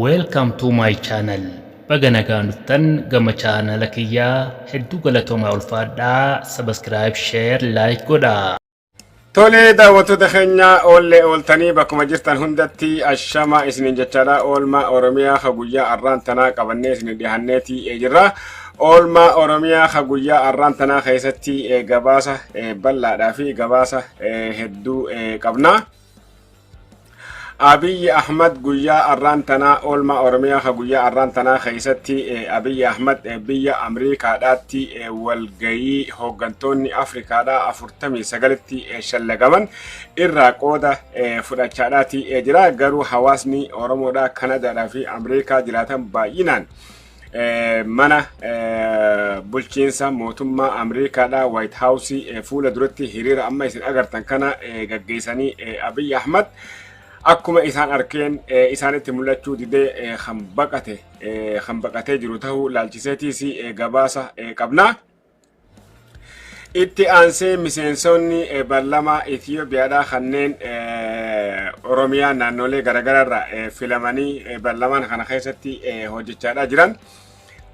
Welcome to my channel Baga nagaan dhuftan gama chaanala kiyyaa hedduu galatoomaa ulfaadhaa subscribe share like godhaa. Tolee daawwattoota keenya oollee ooltanii bakkuma jirtan hundatti ashama isiniin jechaadha. Oolmaa Oromiyaa ka guyyaa arraan tanaa qabannee isin dhiyaanneeti jirra. Oolmaa Oromiyaa ka guyyaa arraan tanaa keessatti gabaasa bal'aadhaa fi gabaasa hedduu qabna. Abiyyi Ahmad guyyaa arraan tanaa oolmaa Oromiyaa ka guyyaa arraan tanaa keessatti Abiyyi Ahmad biyya Amriikaadhaatti walgayii hooggantoonni Afrikaadhaa 49tti shallagaman irraa qooda fudhachaadhaati jira. Garuu hawaasni Oromoodhaa Kanadaadhaa fi Amriikaa jiraatan baay'inaan mana bulchiinsa mootummaa Amriikaadhaa White House fuula duratti hiriira amma isin agartan kana gaggeessanii Abiyyi Ahmad akkuma isaan arkeen isaanitti mul'achuu didee kan baqate kan baqatee jiru ta'uu laalchiseetiis gabaasa qabna. Itti aansee miseensonni barlamaa Itiyoophiyaadhaa kanneen Oromiyaa naannolee garaagaraarraa filamanii barlamaan kana keessatti hojjechaadhaa jiran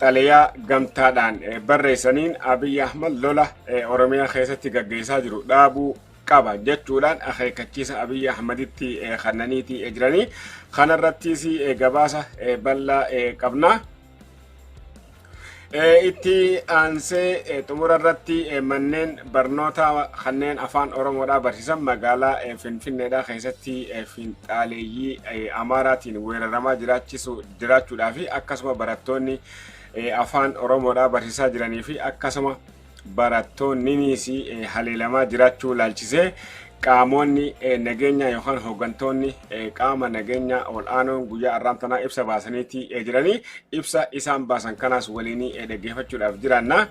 xalayaa gamtaadhaan barreessaniin Abiy Ahmad lola Oromiyaa keessatti gaggeessaa jiru dhaabuu qaba jechuudhaan akeekkachiisa Abiy Ahmaditti kennaniiti jiranii. Kanarrattis gabaasa bal'aa qabna. Itti aansee xumura irratti manneen barnoota kanneen afaan Oromoodhaa barsiisan magaalaa Finfinneedhaa keessatti finxaaleeyyii Amaaraatiin weeraramaa jiraachuudhaa fi akkasuma barattoonni afaan Oromoodhaa barsiisaa jiranii fi akkasuma barattoonninis haleelamaa jiraachuu laalchisee qaamonni nageenya yookaan hooggantoonni qaama nageenya ol'aanoon guyyaa har'aan tanaa ibsa baasaniiti jiranii ibsa isaan baasan kanaas waliin dhaggeeffachuudhaaf jiraanna.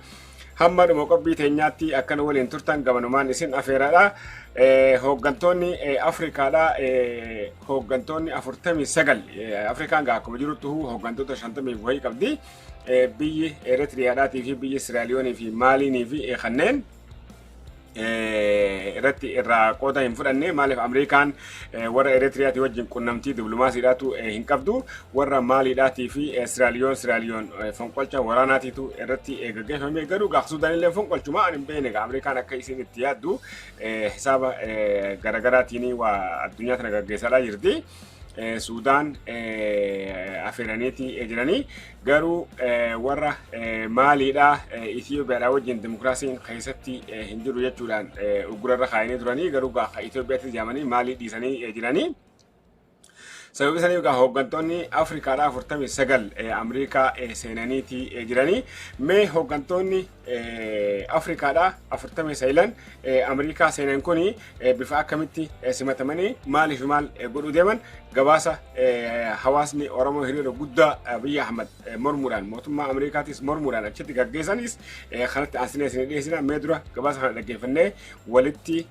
Hamma dhuma qophii teenyaatti akkana waliin turtan gamanumaan isin afeeraadha. Hooggantoonni Afrikaadha. Hooggantoonni 49 Afrikaan gaa akkuma jiruttu hooggantoota 50 wayii qabdi. Biyyi Eritiriyaadhaatii fi biyyi Siraaliyoonii fi Maaliinii fi kanneen irratti irraa qooda hin fudhanne. Maaliif? Ameerikaan warra Eritiriyaatii wajjin qunnamtii diplomaasiidhaatu hin qabdu. Warra Maaliidhaatii fi Siraaliyoon fonqolcha waraanaatiitu irratti gaggeeffame. Garuu gaa Suudaan illee fonqolchuma ani hin beekne. Gaa Ameerikaan akka isin itti yaaddu hisaaba garaagaraatiin waa addunyaa tana gaggeessaa jirti. Suudaan afeeraniiti jiranii. Garuu warra Maaliidha Itiyoophiyaadha wajjin dimokiraasiin keessatti hin jiru jechuudhaan uggurarra kaayanii turanii. Garuu gaafa Itiyoophiyaatti jaamanii Maalii dhiisanii jiranii. Sababi saniif egaa hooggantoonni Afrikaadhaa 49 Ameerikaa seenaniiti jiranii. Mee hooggantoonni Afrikaadhaa 49 Ameerikaa seenan kuni bifa akkamitti simatamanii, maaliif maal godhuu deeman? Gabaasa hawaasni Oromoo hiriira guddaa Abiyyi Ahmad mormuudhaan mootummaa Ameerikaatis mormuudhaan achitti gaggeessanis kanatti aansinee isin dhiyeessina. Mee dura gabaasa kana dhaggeeffannee walitti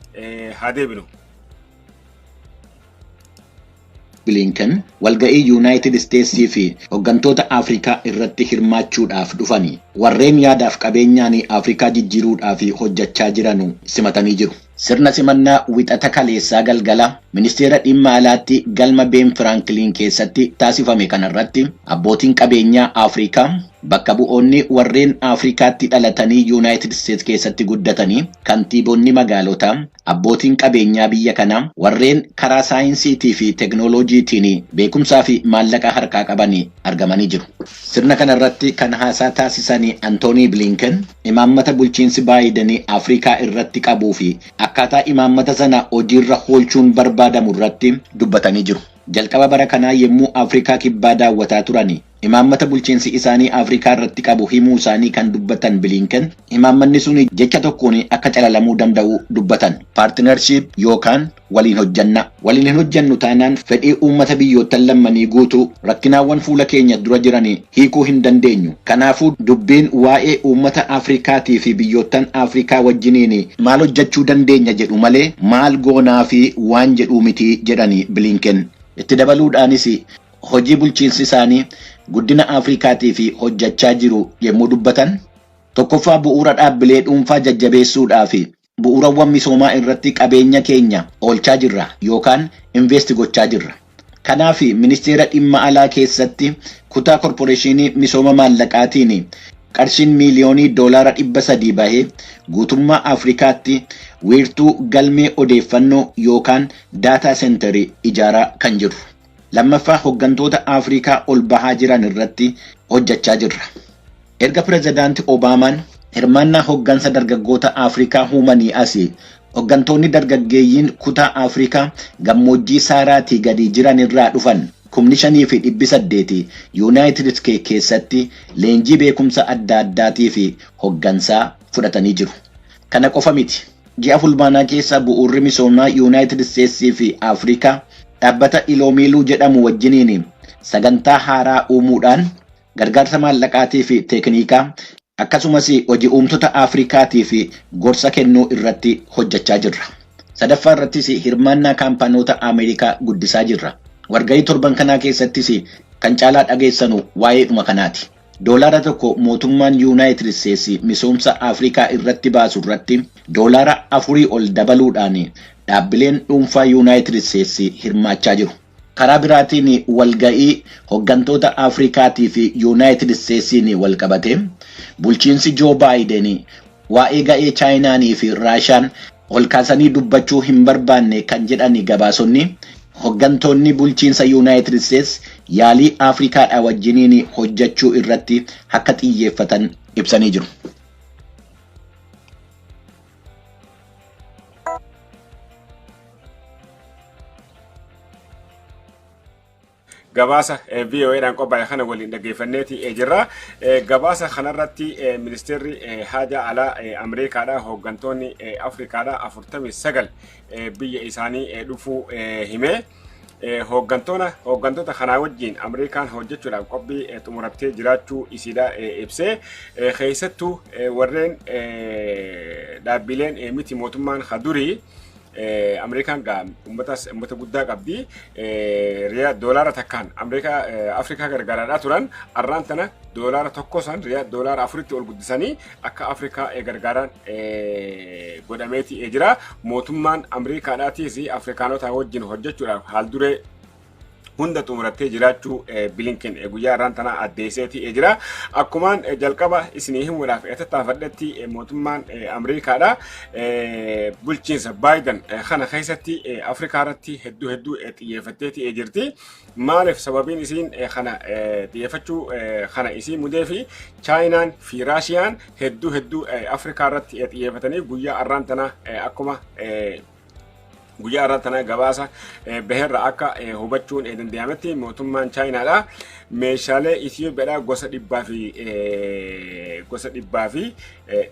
haa deebinu. Bilinken walga'ii Yuunaayitid Isteetsii fi hoggantoota Afrikaa irratti hirmaachuudhaaf dhufanii warreen yaadaaf qabeenyaan Afrikaa jijjiiruudhaaf hojjechaa jiranu simatanii jiru. Sirna simannaa Wixata kaleessaa galgala ministeera dhimma alaatti galma Been Firankiliin keessatti taasifame kanarratti abbootiin qabeenyaa Afrikaa, bakka bu'oonni warreen Afrikaatti dhalatanii Yuunaayitid Isteets keessatti guddatanii, kantiibonni magaalotaa, abbootiin qabeenyaa biyya kanaa, warreen karaa saayinsiitii fi teknooloojiitiin beekumsaa fi maallaqa harkaa qaban argamanii jiru. Sirna kanarratti kan haasaa taasisan Antoonii Bilinken imaammata bulchiinsi Baayiden Afrikaa irratti qabuu fi akkaataa imaammata sana hojiirra oolchuun barbaadamu irratti dubbatanii jiru. Jalqaba bara kanaa yommuu Afrikaa Kibbaa daawwataa turan imaammata bulchiinsi isaanii Afrikaa irratti qabu himuu isaanii kan dubbatan Bilinken, imaammanni sun jecha tokkoon akka calalamuu danda'u dubbatan. Partnership yookaan waliin hojjanna. Waliin hin hojjannu taanaan fedhii uummata biyyoottan lammanii guutuu, rakkinaawwan fuula keenya dura jiran hiikuu hin dandeenyu. Kanaafuu dubbiin waa'ee uummata Afrikaatii fi biyyoottan Afrikaa wajjiniin maal hojjechuu dandeenya jedhu malee maal goonaa fi waan jedhuu miti jedhani Bilinken. Itti dabaluudhaanis hojii bulchiinsi isaanii guddina Afrikaatii fi hojjechaa jiru yommuu dubbatan, tokkoffaa bu'uura dhaabbilee dhuunfaa jajjabeessuudhaa fi bu'uurawwan misoomaa irratti qabeenya keenya oolchaa jirra yookaan invest gochaa jirra. Kanaaf ministeera dhimma alaa keessatti kutaa korporeeshinii misooma maallaqaatiin qarshiin miiliyoonii doolaara 300 bahee guutummaa Afrikaatti wiirtuu galmee odeeffannoo yookaan data center ijaaraa kan jiru. Lammaffaa, hooggantoota Afrikaa ol bahaa jiran irratti hojjechaa jirra. Erga pirezidaanti Obaamaan hirmaannaa hooggansa dargaggoota Afrikaa uumanii asii, hooggantoonni dargaggeeyyiin kutaa Afrikaa gammoojjii Saaraatii gadi jiran irraa dhufan 5800 Yuunaayitid Isteetsi keessatti leenjii beekumsa adda addaatii fi hooggansaa fudhatanii jiru. Kana qofa miti. Ji'a Fulbaanaa keessa bu'uurri misoomaa Yuunaayitid Isteetsii fi Afrikaa dhaabbata Iloomiiluu jedhamu wajjiniin sagantaa haaraa uumuudhaan gargaarsa maallaqaatii fi teeknikaa, akkasumas hojii uumtoota Afrikaatii fi gorsa kennuu irratti hojjechaa jirra. Sadaffaa irrattis hirmaannaa kaampaanoota Ameerikaa guddisaa jirra. Walgahii torban kanaa keessattis kan caalaa dhageessanu waa'eedhuma kanaati. Doolaara 1 mootummaan Yuunaayitid Isteetsi misoomsa Afrikaa irratti baasu irratti doolaara 4 ol dabaluudhaan dhaabbileen dhuunfaa Yuunaayitid Isteetsi hirmaachaa jiru. Karaa biraatiin, walga'ii hooggantoota Afrikaatii fi Yuunaayitid Isteetsiin wal qabate, bulchiinsi Joo Baayiden waa'ee ga'ee Chaayinaanii fi Raashaan ol kaasanii dubbachuu hin barbaanne kan jedhan gabaasonni, hooggantoonni bulchiinsa Yuunaayitid Isteets yaalii Afrikaadha wajjiniin hojjechuu irratti akka xiyyeeffatan ibsanii jiru. Gabaasa VOAdhaan qophaa'e kana waliin dhaggeeffanneeti jirra. Gabaasa kanarratti ministeerri haja alaa Ameerikaadha, hooggantoonni Afrikaadha 49 biyya isaanii dhufuu himee, hooggantoota kanaa wajjin Ameerikaan hojjechuudhaaf qophii xumurattee jiraachuu isiidha ibsee, keessattuu warreen dhaabbileen miti mootummaan hadurii. Ameerikaan gaa uummata guddaa qabdi. Riyaa doolaara 1n Ameerikaa Afrikaa gargaaraadhaa turan, arraan tana doolaara 1 san riyaa doolaara 4tti ol guddisanii akka Afrikaa gargaaran godhameeti jira. Mootummaan Ameerikaadhaatiis Afrikaanota wajjin hojjechuudhaaf haal duree hunda xumurattee jiraachuu Bilinken guyyaa irraan tana addeesseeti jira. Akkumaan jalqaba isinii himuudhaaf tattaafadhetti, mootummaan Ameerikaadha bulchiinsa Baayiden kana keessatti Afrikaa irratti hedduu hedduu xiyyeeffatteeti jirti. Maaliif sababiin isiin kana xiyyeeffachuu kana isiin mudee fi Chaayinaan fi Raashiyaan hedduu hedduu Afrikaa irratti xiyyeeffatanii, guyyaa arraan tana akkuma guyyaa irraa tana gabaasa baheerra akka hubachuun danda'ametti, mootummaan Chaayinaadha meeshaalee Itiyoophiyaadha gosa dhibbaa fi,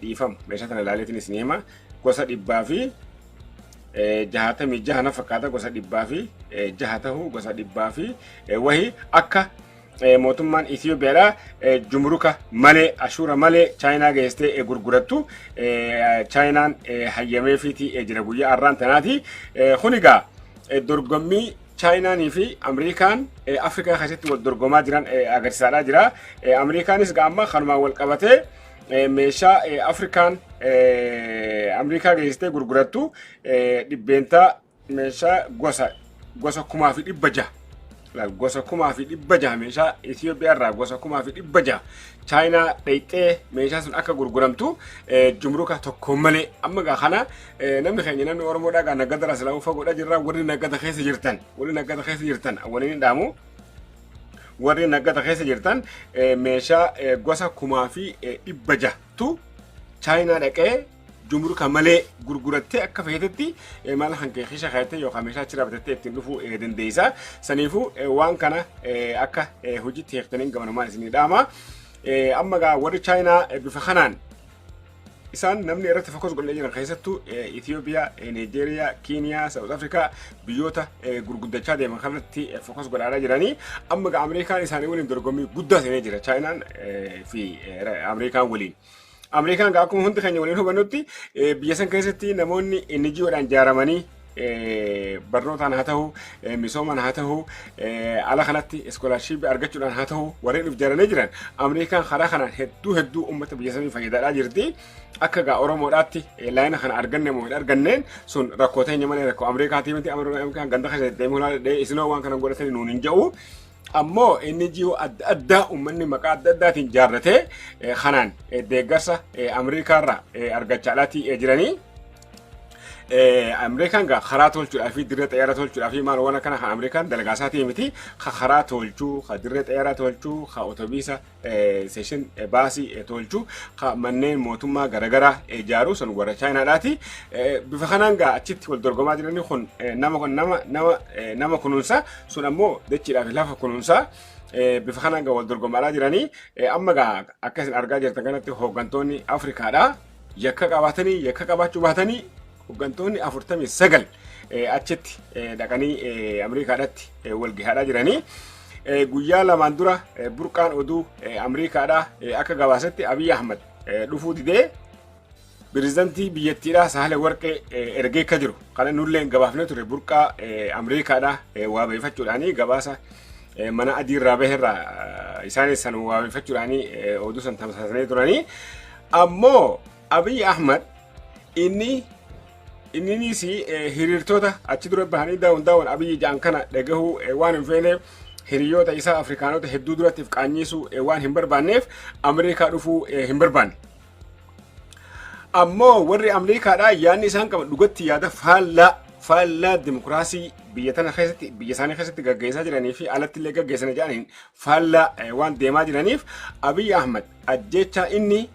dhiifamu, meeshaa tana ilaaleetiin isin hima, gosa 166 na fakkaata, gosa 106 tahuu, gosa dhibbaa fi wahi akka mootummaan Itiyoophiyaadha jumruka malee, ashuura malee Chaayinaa geessitee gurgurattu Chaayinaan hayyameefiiti jira guyyaa har'aan tanaati. Kun egaa dorgommii Chaayinaanii fi Ameerikaan Afrikaa keessatti wal dorgomaa jiran agarsiisaadhaa jira. Ameerikaanis gaa amma kanumaan wal qabatee meeshaa Afrikaan Ameerikaa geessitee gurgurattu dhibbeentaa meeshaa gosa 1600, gosa 1600, meeshaa Itoophiyaa irraa gosa 1600 Chaayinaa dhayxee meeshaa sun akka gurguramtu jumruka tokko malee. Amma gaa kana namni keenya, namni Oromoodhaa gaa nagada irraa silaa fagoodha jirra. Warri nagada keessa jirtan waliin hin dhaamu. Warri nagada keessa jirtan, meeshaa gosa 1600tu Chaayinaa dhaqee jumruka malee gurgurattee akka feetetti maal hanqee keessa kaayyattee yookaan meeshaa achirraa bitattee ittiin dhufuu dandeessa. Saniifuu waan kana akka hojiitti hiiktaniin gamanumaan isinii dhaama. Amma gaa warri Chaayinaa bifa kanaan isaan namni irratti focus godhanii jiran keessattuu Itiyoophiyaa, Nigeeriyaa, Keeniyaa, South Africa, biyyoota gurguddachaa deeman kanatti focus godhaa jiranii. Amma gaa Ameerikaan isaanii waliin dorgommii guddaa seenee jira, Chaayinaan fi Ameerikaan waliin. Ameerikaan gaa akkuma hundi keenya waliin hubannutti, biyya san keessatti namoonni NGOdhaan ijaaramanii Barnootaan haa ta'u, misoomaan haa ta'u, ala kanatti scholarship argachuudhaan haa ta'u, warreen of ijaaranii jiran Ameerikaan karaa kanaan hedduu hedduu uummata biyya sanii fayyadaadhaa jirti. Akka gaa Oromoodhaatti line kana arganne moo hin arganneen sun rakkoo teenya malee rakkoo Ameerikaatii miti. Ameerikaan ganda keessa deemuu hulaa isinoo waan kana godhatanii nuun hin jedhu. Ammoo inni jiru adda addaa uummanni maqaa adda addaatiin jaarratee kanaan deeggarsa Ameerikaarraa argachaadhaati jiranii. Ameerikaan gaa karaa tolchuudhaa fi dirree xayyaaraa tolchuudhaa fi maal waan akkana kan Ameerikaan dalagaa isaatii miti. Ka karaa tolchuu, ka dirree xayyaaraa tolchuu, ka otobiisa station baasii tolchuu, ka manneen mootummaa garaagaraa ijaaruu sun warra Chaayinaadhaati. Bifa kanaan gaa achitti wal dorgomaa jiranii kun nama nama nama nama kunuunsa sun ammoo dachiidhaa fi lafa kunuunsa. Bifa kanaan gaa wal dorgomaadhaa jiranii. Amma gaa akka isin argaa jirtan kanatti hooggantoonni Afrikaadhaa yakka qabaatanii yakka qabaachuu baatanii hooggantoonni 49 achitti dhaqanii Ameerikaadhaatti wal gahaadhaa jiranii. Guyyaa lamaan dura burqaan oduu Ameerikaadhaa akka gabaasetti Abiy Ahmad dhufuu didee pirezidantii biyyattiidhaa Saahile Warqee ergee akka jiru kana nullee gabaafnee ture. Burqaa Ameerikaadhaa waabeeffachuudhaanii gabaasa mana adiirraa baherraa isaanis san waabeeffachuudhaanii oduu san tamsaasanii turanii. Ammoo Abiy Ahmad inni inninis hiriirtoota achi dura bahanii daawwan daawwan Abiyyi ja'an kana dhagahuu waan hin feeneef, hiriyoota isaa Afrikaanota hedduu duratti qaanyiisuu waan hin barbaanneef Ameerikaa dhufuu hin barbaanne. Ammoo warri Ameerikaadhaa yaadni isaan qaban dhugatti yaada faallaa dimokiraasii biyya tana keessatti, biyya isaanii keessatti gaggeessaa jiranii fi alatti illee gaggeessanii jiraniin faallaa waan deemaa jiraniif, Abiy Ahmad ajjechaa inni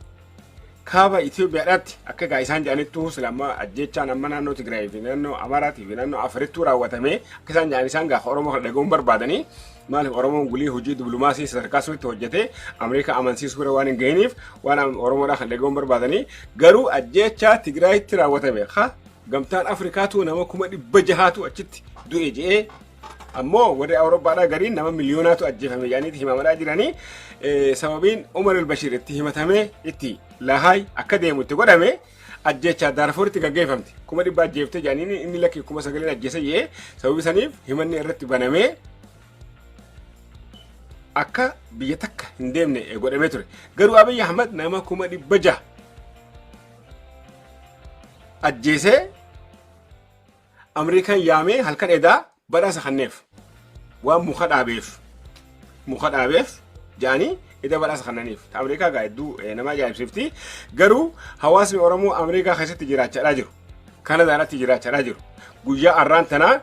kaaba Itoophiyaadhaatti akka gaa isaan jedhanittu silamma ajjechaan amma naannoo Tigraay fi naannoo Amaaraatii fi naannoo Afarittuu raawwatamee akka isaan jedhan isaan gaafa Oromoo kana dhaga'uun barbaadanii. Maaliif? Oromoon gulii hojii diplomaasii sadarkaa sunitti hojjetee Ameerikaa amansiisuu bira waan hin gahiniif waan Oromoodhaa kan dhaga'uun barbaadanii. Garuu ajjechaa Tigraayitti raawwatame ha gamtaan Afrikaatu nama 600,000tu achitti du'e je'ee, ammoo warri Awurooppaadhaa gariin nama miliyoonaatu ajjeefame jedhaniiti himamadhaa jiranii. Sababiin Umar al-Bashir itti himatamee itti Lahaay akka deemu itti godhame ajjechaa Daarfuritti gaggeeffamte 100,000 ajjeefte jedhanii, inni lakki 9,000 ajjeese jee, sababii saniif himanni irratti banamee akka biyya takka hin deemne godhamee ture. Garuu Abiy Ahmad nama 600,000 ajjeesee Ameerikaan yaamee halkan edaa badhaasa kanneef, waan muka dhaabeef jedhanii eda badhaasa kannaniif. Ameerikaa gaa hedduu nama ajaa'ibsiifti. Garuu hawaasni Oromoo Ameerikaa keessatti jiraachaadhaa jiru. Kanadaadhaatti jiraachaadhaa jiru. Guyyaa har'aan tanaa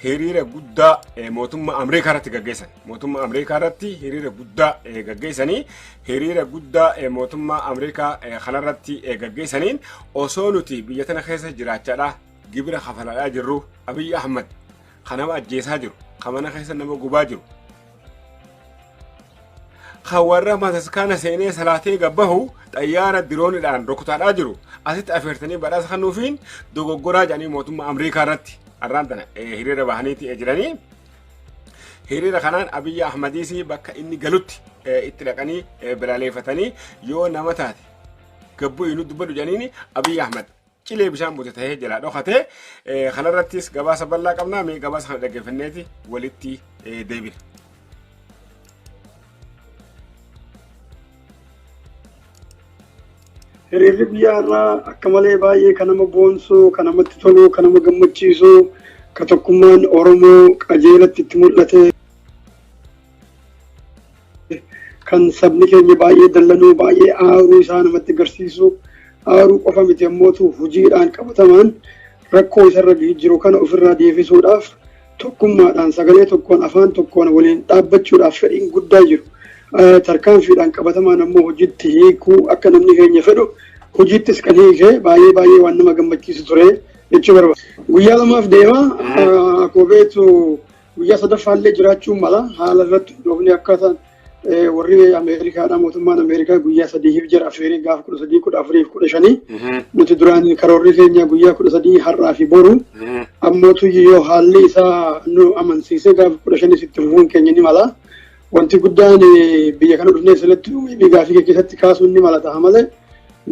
hiriira guddaa mootummaa Ameerikaa irratti gaggeessan. Mootummaa Ameerikaa irratti hiriira guddaa gaggeessanii, hiriira guddaa mootummaa Ameerikaa kanarratti gaggeessaniin osoo nuti biyya tana keessa jiraachaadhaa gibira kafalaadhaa jirru Abiy Ahmad kan nama ajjeesaa jiru, kan mana keessa nama gubaa jiru, kan warra mataskaana seenee salaatee gabbahu xayyaara diroonidhaan rukutaadhaa jiru asitti afeertanii badhaasa kennuufiin dogoggoraa jedhanii mootummaa Ameerikaa irratti har'aan tana hiriira bahaniiti jiranii. Hiriira kanaan Abiyyi Ahmadiis bakka inni galutti itti dhaqanii balaleeffatanii, yoo nama taate gabbuu inni dubbadhu jedhaniini, Abiyyi Ahmad cilee bishaan buute ta'ee jalaa dhokate. Kanarrattis gabaasa bal'aa qabnaa. Mee gabaasa kana dhaggeeffanneeti walitti deebina. Hiriirri guyyaa har'aa akka malee baay'ee kan nama boonsu, kan namatti tolu, kan nama gammachiisu, ka tokkummaan Oromoo qajeelatti itti mul'ate, kan sabni keenya baay'ee dallanuu, baay'ee aaruu isaa namatti agarsiisu, aaruu qofa miti ammootu hojiidhaan qabatamaan rakkoo isarra jiru kana ofirraa deebisuudhaaf tokkummaadhaan, sagalee tokkoon, afaan tokkoon waliin dhaabbachuudhaaf fedhiin guddaa jiru. Tarkaanfiidhaan qabatamaan ammoo hojiitti hiikuu akka namni keenya fedhu hojiittis kan hiike baay'ee baay'ee waan nama gammachiisu ture jechuu barbaada. Guyyaa lamaaf deema. Akkuma beektu guyyaa sadaffaallee jiraachuu mala, haala irratti hundoofne. Akkaataan warri Ameerikaadha, mootummaan Ameerikaa guyyaa sadiif jira affeerii, gaafa 13, 14 fi 15. Nuti duraan karoorri keenya guyyaa 13, har'aa fi boru. Ammootu yoo haalli isaa nu amansiise gaafa 15 itti fufuun keenya ni mala. Wanti guddaan biyya kana dhufnee sirriitti gaafii kee keessatti kaasuun ni mala ta'a malee,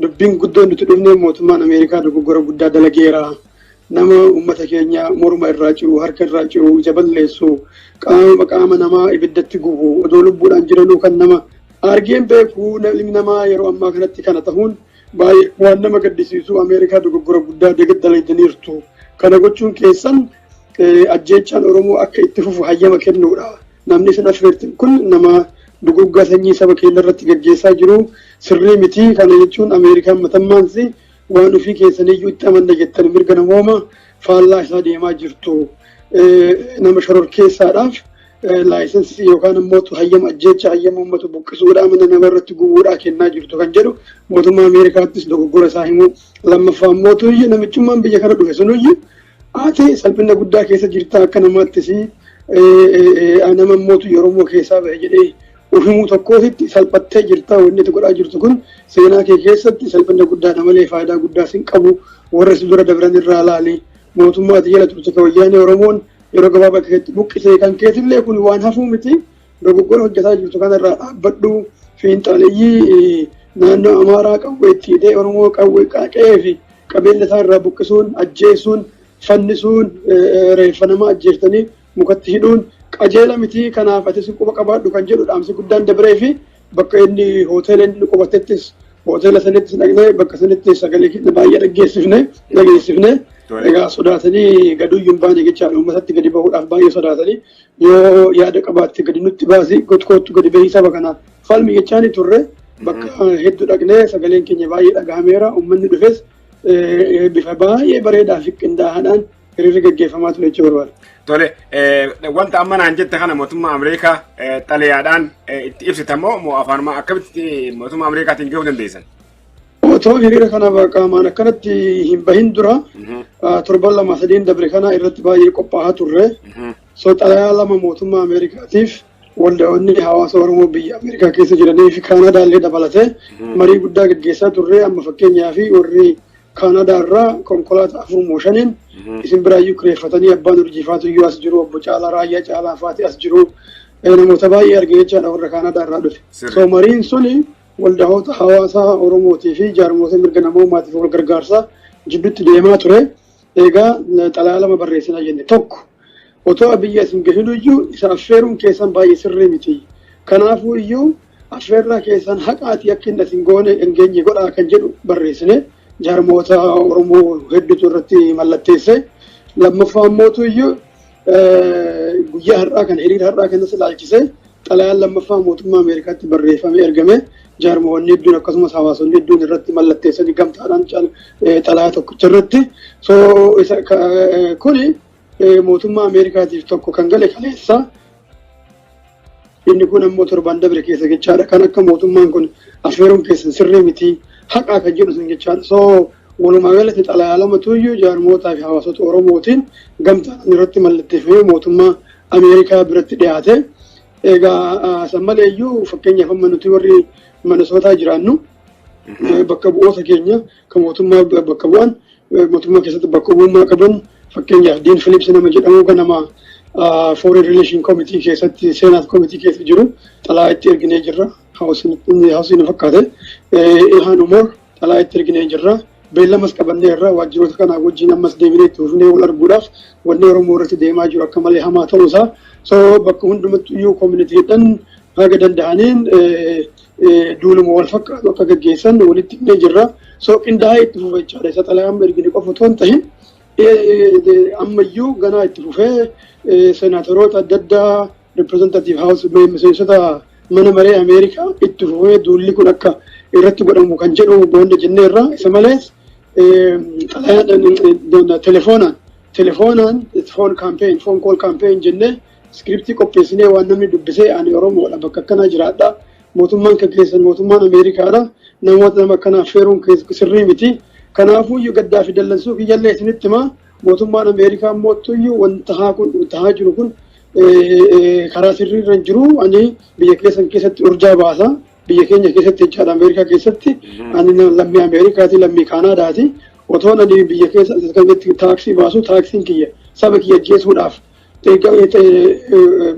dubbiin guddoon nuti dhufnee mootummaan Ameerikaa dogoggora guddaa dalageera. Nama uummata keenya morma irraa ciru, harka irraa ciru, ija balleessu, qaama qaama namaa ibiddatti gubu, odoo lubbuudhaan jiranuu kan nama argeen beeku, ilmi namaa yeroo ammaa kanatti kana ta'uun baay'ee waan nama gaddisiisu. Ameerikaa dogoggora guddaa dalaydaniirtu. Kana gochuun keessan ajjeechaan Oromoo akka itti fufu hayyama kennuudha. Namni isin affeertin kun nama duguggaa sanyii saba keenya irratti gaggeessaa jiru, sirrii miti. Kana jechuun Ameerikaan matammaansi waan ofii keessaniyyuu itti amanna jettan, mirga namooma faallaa isaa deemaa jirtu. Nama shororkeessaadhaaf license yookaan immoo hayyama ajjeecha, hayyama uummata buqqisuudhaa, mana nama irratti gubuudhaa kennaa jirtu kan jedhu mootummaa Ameerikaattis dogoggora isaa himuu. Lammaffaa immoo namichummaan biyya kana dhufe sunuyyuu, ati salphina guddaa keessa jirta, akka namaattis nama mootu Oromoo keessaa bahe jedhee ufimuu tokkootitti salphattee jirta. Wanni ati godhaa jirtu kun seenaa kee keessatti salphina guddaadha malee faayidaa guddaa sin qabu. Warra si dura dabran irraa laali. Mootummaa ati jala turte ka Wayyaanee Oromoon yeroo gabaabaa keessatti buqqisee, kan keetillee kun waan hafuu miti. Dogoggora hojjetaa jirtu kanarraa dhaabbadhu. Fiinxaleeyyii naannoo Amaaraa qawwee itti hidhee Oromoo qawwee qe'ee fi qabeenya isaa irraa buqqisuun, ajjeesuun, fannisuun, reeffa namaa ajjeeftanii mukatti hidhuun qajeela miti. Kanaaf atis quba qabaadhu kan jedhu dhaamsi guddaan dabaree fi bakka inni hoteela inni qubatettis, hoteela sanittis dhaqnee, bakka sanitti sagalee keenya baay'ee dhageessifne. Egaa sodaatanii gaduuyyuu hin baane jechaadha. Uummatatti gadi bahuudhaaf baay'ee sodaatanii, yoo yaada qabaatte gadi nutti baasi, gotkootu gadi bahii saba kana falmi jechaani turre. Bakka hedduu dhaqnee sagaleen keenya baay'ee dhagahameera. Uummanni dhufes bifa baay'ee bareedaa fi qindaa'aadhaan hiriirri gaggeeffamaa ture jechuu barbaada. Tole, wanta amma naan jette kana mootummaa Ameerikaa xalayaadhaan itti ibsitamoo moo afaanuma akkamitti mootummaa Ameerikaatiin gahuu dandeessan? Otoo hiriira kana qaamaan akkanatti hin bahin dura torban 2 3n dabre kana irratti baay'ee qophaa'aa turre. So xalayaa lama mootummaa Ameerikaatiif waldaa'onni hawaasa Oromoo biyya Ameerikaa keessa jiranii fi Kaanadaa illee dabalatee marii guddaa gaggeessaa turre. Amma fakkeenyaa fi warri Kaanadaa irraa konkolaataa afur moo shaniin isin biraayyuu kireeffatanii, abbaan urjiifaatu iyyuu as jiru, obbo Caalaa Raayyaa Caalaa faati as jiru, namoota baay'ee arge jechaadha warra Kaanadaa irraa dhufe. So mariin suni waldahoota hawaasaa Oromootii fi jaarmoota mirga namoomaatiif wal gargaarsaa jidduutti deemaa ture. Egaa xalayaa lama barreessinaa jenne. Tokko, otoo biyya isin gahin iyyuu isa affeeruun keessan baay'ee sirrii miti. Kanaafuu iyyuu affeerraa keessan haqaati akka inni isin goone hin geenye godhaa kan jedhu barreessine, jaarmoota Oromoo hedduutu irratti mallatteesse. Lammaffaa immootu iyyuu guyyaa har'aa kana, hiriira har'aa kanas ilaalchise, xalayaan lammaffaa mootummaa Ameerikaatti barreeffamee ergame, jaarmoonni hedduun akkasumas hawaasonni hedduun irratti mallatteessanii gamtaadhaan xalayaa tokkicha irratti. So isa kuni mootummaa Ameerikaatiif tokko kan gale kaleessa. Inni kun ammoo torban dabre keessa jechaadha. Kan akka mootummaan kun affeeruun keessan sirrii miti, haqaa kan jedhu sun jechaadha. So walumaa galatti xalayaa lamatu iyyuu jaarmootaa fi hawaasota Oromootiin gamtaadhaan irratti mallatteeffamee mootummaa Ameerikaa biratti dhiyaate. Egaa san malee iyyuu fakkeenyaaf amma nuti warri Minnesootaa jiraannu bakka bu'oota keenya kan mootummaa bakka bu'an, mootummaa keessatti bakka bu'ummaa qaban, fakkeenyaaf Dean Phillips nama jedhamu kan nama Foreign Relation Committee keessatti, Senate Committee keessa jiru, xalayaa itti erginee jirra. House na fakkaate. Ilhaan Umar xalayaa itti erginee jirra. Beellamas qabannee irra waajjiroota kanaa wajjin ammas deebinee itti fufnee wal arguudhaaf, wanni Oromoo irratti deemaa jiru akka malee hamaa ta'uusaa. So bakka hundumatti iyyuu communitydhaan haga danda'aniin duuluma wal fakkaatu akka gaggeessan walitti himnee jirra. So qindaa'ee itti fufa jechaadha. Isa xalayaa amma ergine qofa otoo hin tahin ammayyuu ganaa itti fufee senaatoroota adda addaa, representative house, miseensota mana maree Ameerikaa itti fufee duulli kun akka irratti godhamu kan jedhu boonda jenneerra. Isa malees telefoonaan phone campaign, phone call campaign jennee script qopheessinee, waan namni dubbisee ani Oromoodha, bakka akkanaa jiraadha, mootummaan kan keessan mootummaan Ameerikaadha, namoota nama akkanaa affeeruun sirrii miti, kanaafuu iyyuu gaddaa fi dallansuu kiyyallee isinitti himaa, mootummaan Ameerikaa mootuyyuu wanta haa kun tahaa jiru kun karaa sirrii irra hin jiru. Ani biyya keessan keessatti urjaa baasa, biyya keenya keessatti jechaadha, Ameerikaa keessatti. Ani lammii Ameerikaati, lammii Kaanaadaati. Otoon ani biyya keessa tax baasu, taxiin kiyya saba kiyya ajjeesuudhaaf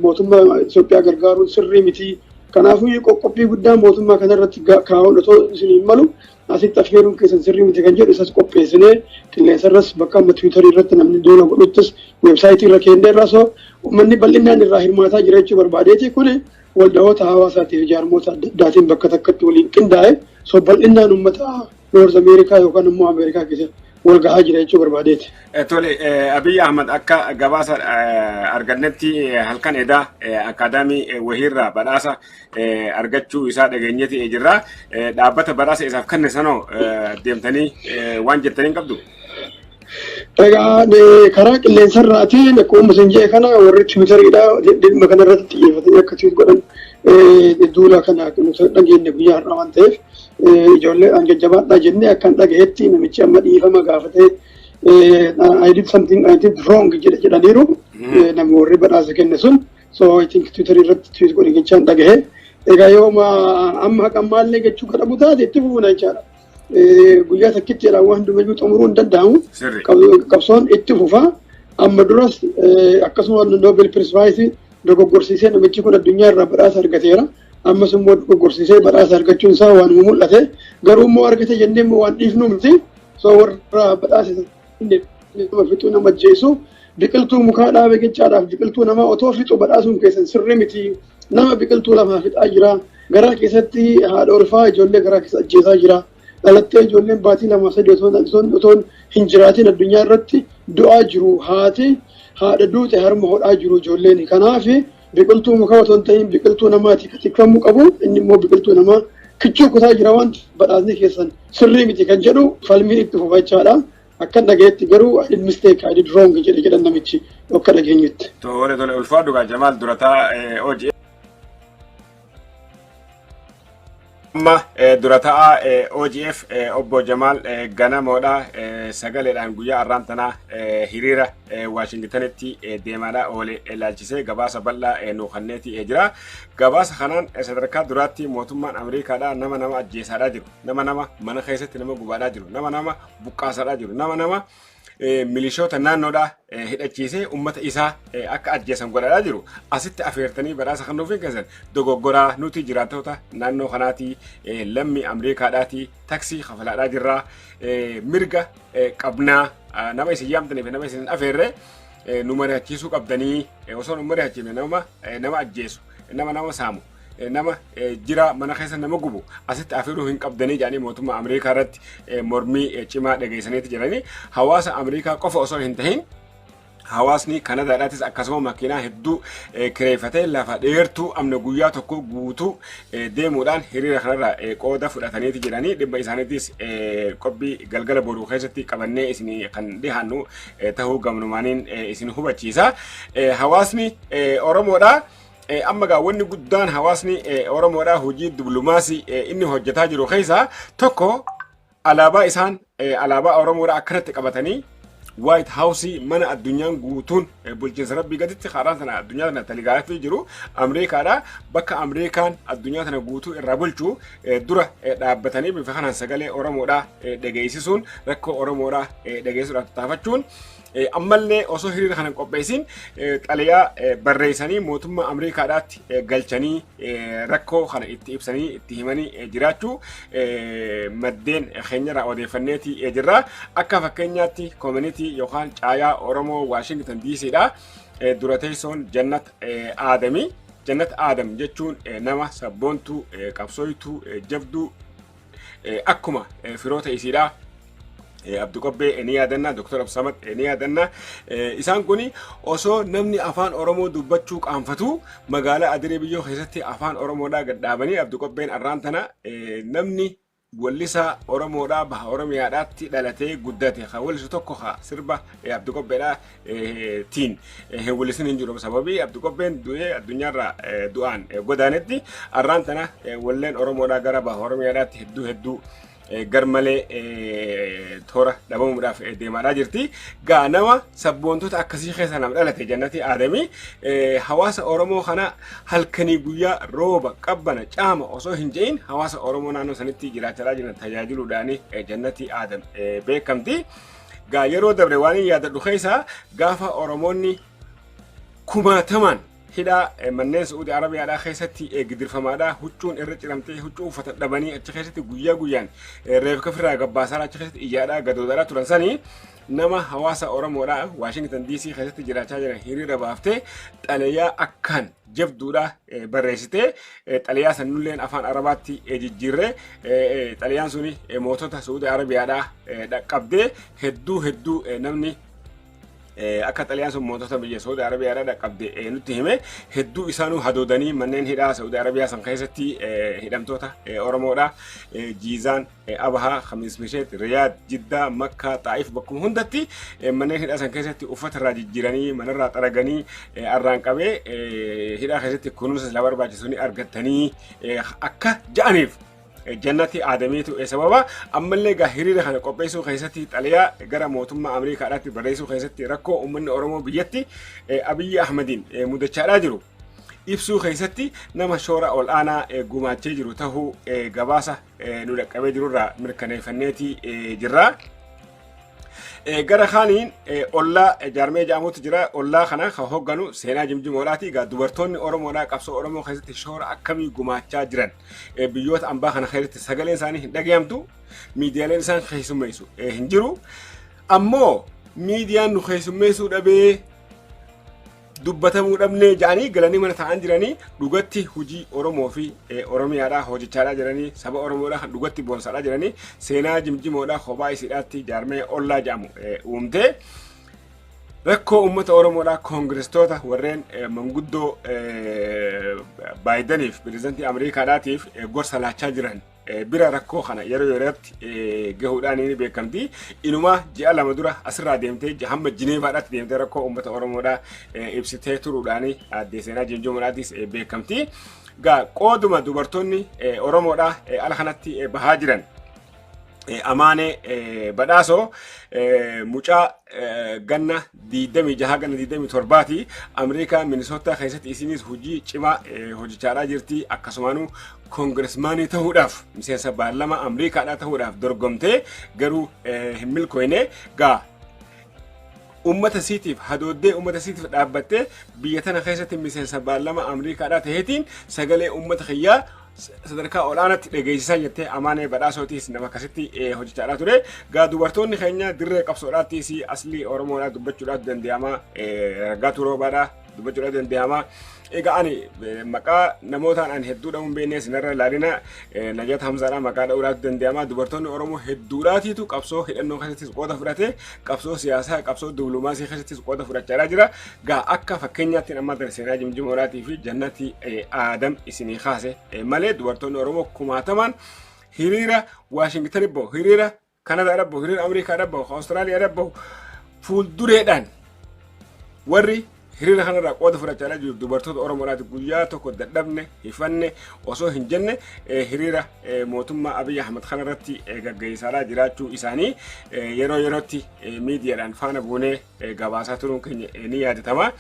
mootummaa Itoophiyaa gargaaruun sirrii miti. Kanaafuu qoqqobbii guddaa mootummaa kanarratti kaa'uun otoo isin hin malu. Asitti affeeruun keessan sirrii miti kan jedhu isas qopheessinee qilleensarras bakka amma Twitterii irratti namni duula godhuttis weebsaayitii irra kennee irraa, so uummanni bal'inaan irraa hirmaataa jira jechuu barbaadeeti. Kun waldahoota hawaasaatiif jaarmoota adda addaatiin bakka takkatti waliin qindaa'e, so bal'inaan uummata North America yookaan immoo Ameerikaa keessatti wal gahaa jira jechuu barbaadeeti. Tole, Abiy Ahmad akka gabaasa argannetti halkan edaa akaadaamii wahiirraa badhaasa argachuu isaa dhageenyeeti jirra. Dhaabbata badhaasa isaaf kenne sanoo deemtanii waan jettanii hin qabdu? Egaa karaa qilleensarraatiin akkuma isin jee kana warri Twitteriidha dhimma kanarratti xiyyeeffatanii akka tweet godhan duula kana nuti dhageenye guyyaa har'aa waan ta'eef, ijoolleedhaan jajjabaadhaa jennee. Akkan dhagahetti namichi amma dhiifama gaafatee "I did something, I did wrong" jedhe jedhaniiru namni warri badhaasa kenne sun. So I think Twitter irratti tweet godhe jechaan dhagahe. Egaa yoo amma haqammaallee jechuu kadhabu taate itti fufuna jechaadha. Guyyaa takkitti jedha waan hundumayyuu xumuruu hin danda'amu. Qabsoon itti fufa. Amma duras akkasuma Nobel Peace Prize dogoggorsiisee namichi kun addunyaa irraa badhaasa argateera. Ammas immoo dogoggorsiisee badhaasa argachuun isaa waan mul'ate. Garuu immoo argate jennee immoo waan dhiifnu miti. So warra badhaasa nama fixuu, nama ajjeesu, biqiltuu mukaa dhaabe jechaadhaaf biqiltuu namaa otoo fixu badhaasuun keessan sirrii miti. Nama biqiltuu lafaa fixaa jira. Garaa keessatti haadha ulfaa ijoollee garaa keessa ajjeesaa jira. Dhalattee ijoolleen baatii 2, 3 otoo hin jiraatin addunyaa irratti du'aa jiru. Haati haadha duute harma hodhaa jiru ijoolleen. Kanaaf biqiltuu mukaa otoo hin ta'in biqiltuu namaati tikfamuu qabu. Inni immoo biqiltuu namaa kichuu kutaa jira, waan badhaasni keessan sirrii miti kan jedhu falmiin itti fufa jechaadha. Akkan dhagayetti garuu "I did mistake, I did wrong" jedhe jedhan namichi akka dhageenyutti. Tole, ulfaadhu gaa Jamaal, durataa hojii. Amma dura ta'aa OGF obbo Jamaal Ganamoodha sagaleedhaan guyyaa har'aan tanaa hiriira Waashingtanitti deemaadha oole ilaalchisee gabaasa bal'aa nu kenneeti jira. Gabaasa kanaan sadarkaa duraatti mootummaan Ameerikaadha nama nama ajjeesaadhaa jiru, nama nama mana keessatti nama gubaadhaa jiru, nama nama buqqaasaadhaa jiru, nama nama milishoota naannoodhaa hidhachiisee ummata isaa akka ajjeesan godhaadhaa jiru. Asitti afeertanii badhaasa kan nuuf keessan dogoggoraa, nuti jiraattota naannoo kanaatii, lammii Ameerikaadhaatii, taksii kafalaadhaa jirraa, mirga qabnaa, nama isin yaamtaniif nama isin afeerre nu mari'achiisuu qabdanii, osoo nu mari'achiifne nama nama ajjeesu, nama nama saamu, nama jira mana keessa nama gubu asitti afeeruu hin qabdanii jedhanii mootummaa Ameerikaa irratti mormii cimaa dhageessaniiti jiranii. Hawaasa Ameerikaa qofa osoo hin tahin hawaasni Kanadaadhaatis akkasuma makiinaa hedduu kireeffatee lafa dheertuu amna guyyaa tokko guutuu deemuudhaan hiriira kanarra qooda fudhataniiti jiranii. Dhimma isaaniitis qophii galgala boruu keessatti qabannee isin kan dhihaannu tahuu gamnumaaniin isin hubachiisa. Hawaasni Oromoodhaa amma gaa wanni guddaan hawaasni Oromoodhaa hojii diplumaasii inni hojjetaa jiru keessaa tokko alaabaa isaan alaabaa Oromoodhaa akkanatti qabatanii White House, mana addunyaan guutuun bulchiinsa rabbii gaditti karaa sana addunyaa tana taligaafii jiru Ameerikaadha. Bakka Ameerikaan addunyaa tana guutuu irraa bulchu dura dhaabbatanii bifa kanaan sagalee Oromoodhaa dhageessisuun, rakkoo Oromoodhaa dhageessuudhaaf tattaafachuun, ammallee osoo hiriira kana hin qopheessin xalayaa barreessanii mootummaa Ameerikaadhaatti galchanii rakkoo kana itti ibsanii itti himanii jiraachuu maddeen keenyarraa odeeffanneeti jirra. Akka fakkeenyaatti community yookaan caayaa Oromoo Waashingtan DCdha. Dura teessoon Jannat Aadamii. Jannat Aadam jechuun nama sabboontuu, qabsooytuu, jabduu, akkuma firoota isiidha. Abdi Qobbee ni yaadanna, Dr. Absamad ni yaadanna. Isaan kun osoo namni afaan Oromoo dubbachuu qaanfatu magaalaa Adiree Biyyoo keessatti afaan Oromoodhaa gad dhaabanii, Abdi Qobbeen arraan tana namni wallisaa Oromoodhaa baha Oromiyaadhaatti dhalatee guddate ha wallisu tokko ha sirba Abdi Qobbeedhaa tiin hin wallisin hin jiru. Sababii Abdi Qobbeen du'ee addunyaarraa du'aan godaanetti arraan tana walleen Oromoodhaa gara baha Oromiyaadhaatti hedduu hedduu gar malee toora dhabamuudhaaf deemaadhaa jirti. Gaa nama sabboontota akkasii keessa nama dhalate Jannati Aadamii hawaasa Oromoo kana halkanii guyyaa, rooba, qabbana, caama osoo hin je'in hawaasa Oromoo naannoo sanitti jiraachaa jiran tajaajiluudhaan Jannati Aadam beekamti. Gaa yeroo dabre waan hin yaadadhu keessaa gaafa Oromoonni kumaatamaan Hidhaa manneen Su'uudi Arabiyaadhaa keessatti gidirfamaadhaa, huccuun irra ciramtee, huccuu uffata dhabanii, achi keessatti guyyaa guyyaan reefka ofirraa gabbaasaa, achi keessatti iyyaadhaa gadoodaadhaa turan sanii, nama hawaasa Oromoodhaa Waashingtan DC keessatti jiraachaa jiran hiriira baaftee, xalayaa akkaan jabduudha barreessitee, xalayaa sanulleen afaan Arabaatti jijjiirree, xalayaan suni mootota Su'uudi Arabiyaadhaa dhaqqabdee, hedduu hedduu namni akka xalayaan sun mootota biyya Saudi Arabiyaadhaa dhaqqabde nutti hime. Hedduu isaanuu hadoodanii manneen hidhaa Saudi Arabiyaa san keessatti hidhamtoota Oromoodha. Jiizaan, Abahaa, Khamiis Misheet, Riyaad, Jiddaa, Makkaa, Xaa'if, bakkuma hundatti manneen hidhaa san keessatti uffata irraa jijjiiranii, manarraa xaraganii, arraan qabee hidhaa keessatti kunuunsa sila barbaachisu ni argattanii akka ja'aniif Jannati Aadamiitu sababa. Ammallee gaa hiriira kana qopheessuu keessatti, xalayaa gara mootummaa Ameerikaadhaatti barreessuu keessatti, rakkoo uummanni Oromoo biyyatti Abiyyi Ahmadiin mudachaadhaa jiru ibsuu keessatti nama shoora ol aanaa gumaachee jiru tahuu gabaasa nu dhaqqabee jirurraa mirkaneeffanneeti jirra. Gara kaaniin Ollaa jaarmee jedhamutu jira. Ollaa kana kan hoogganu Seenaa Jimjimoodhaati. Egaa dubartoonni Oromoodhaa qabsoo Oromoo keessatti shoora akkamii gumaachaa jiran? Biyyoota ambaa kana keessatti sagaleen isaanii hin dhagayamtu. Miidiyaaleen isaan keessummeessu hin jiru. Ammoo miidiyaan nu keessummeessuu dhabee, dubbatamuu dhabnee jedhanii galanii mana taa'an jiranii, dhugatti hojii Oromoo fi Oromiyaadhaa hojjechaadhaa jiranii, saba Oromoodhaa kan dhugatti boonsaadhaa jiranii, Seenaa Jimjimoodhaa kophaa isiidhaatti jaarmee Ollaa jedhamu uumtee, rakkoo uummata Oromoodhaa koongirestoota warreen manguddoo Baayidaniif, pirezidantii Ameerikaadhaatiif gorsa laachaa jiran bira rakkoo kana yeroo yerootti gahuudhaan ni beekamti. Inumaa ji'a 2 dura asirraa deemtee hamma Jineevaadhaatti deemtee rakkoo uummata Oromoodhaa ibsitee turuudhaan addee Seenaa Jimjimoodhaatis beekamti. Gaa qooduma dubartoonni Oromoodhaa ala kanatti bahaa jiran, Amaanee Badhaasoo mucaa ganna 26, ganna 27ti. Ameerikaa Minisootaa keessatti isinis hojii cimaa hojjechaadhaa jirti. Akkasumaanuu congressman ta'uudhaaf, miseensa paarlama Ameerikaadhaa ta'uudhaaf dorgomtee garuu hin milkoine. Gaa ummata siitiif hadooddee, ummata siitiif dhaabbattee, biyya tana keessatti miseensa paarlama Ameerikaadhaa ta'eetiin sagalee ummata kiyyaa sadarkaa olaanaatti dhageessisaa jettee, Amaanee Badhaasootis nama akkasitti hojjechaadhaa ture. Gaa dubartoonni keenya dirree qabsoodhaattis Aslii Oromoodhaa dubbachuudhaaf danda'ama. Raggaatu Roobaadhaa dubbachuudhaaf danda'ama. Egaa ani maqaa namootaan ani hedduu dha'uun beeknee sinarra ilaalina. Najaat Hamzaadhaa maqaa dha'uudhaaf danda'ama. Dubartoonni Oromoo hedduudhaatiitu qabsoo hidhannoo keessattis qooda fudhate, qabsoo siyaasaa, qabsoo diplomaasii keessattis qooda fudhachaa jira. Gaa akka fakkeenyaatti amma Seenaa Jimjimoodhaatii fi Jannati Aadam isinii kaase malee, dubartoonni Oromoo kumaatamaan hiriira Waashingtan bahu, hiriira Kanadaa bahu, hiriira Ameerikaa bahu, Awustiraaliyaa bahu fuuldureedhaan warri hiriira kanarraa qooda fudhachaa jiru dubartoota Oromoodhaati. Guyyaa tokko dadhabne, hifanne osoo hin jenne hiriira mootummaa Abiy Ahmed kanarratti gaggeessaa jiraachuu isaanii yeroo yerootti miidiyaadhaan faana buunee gabaasaa turuun keenya ni yaadatama.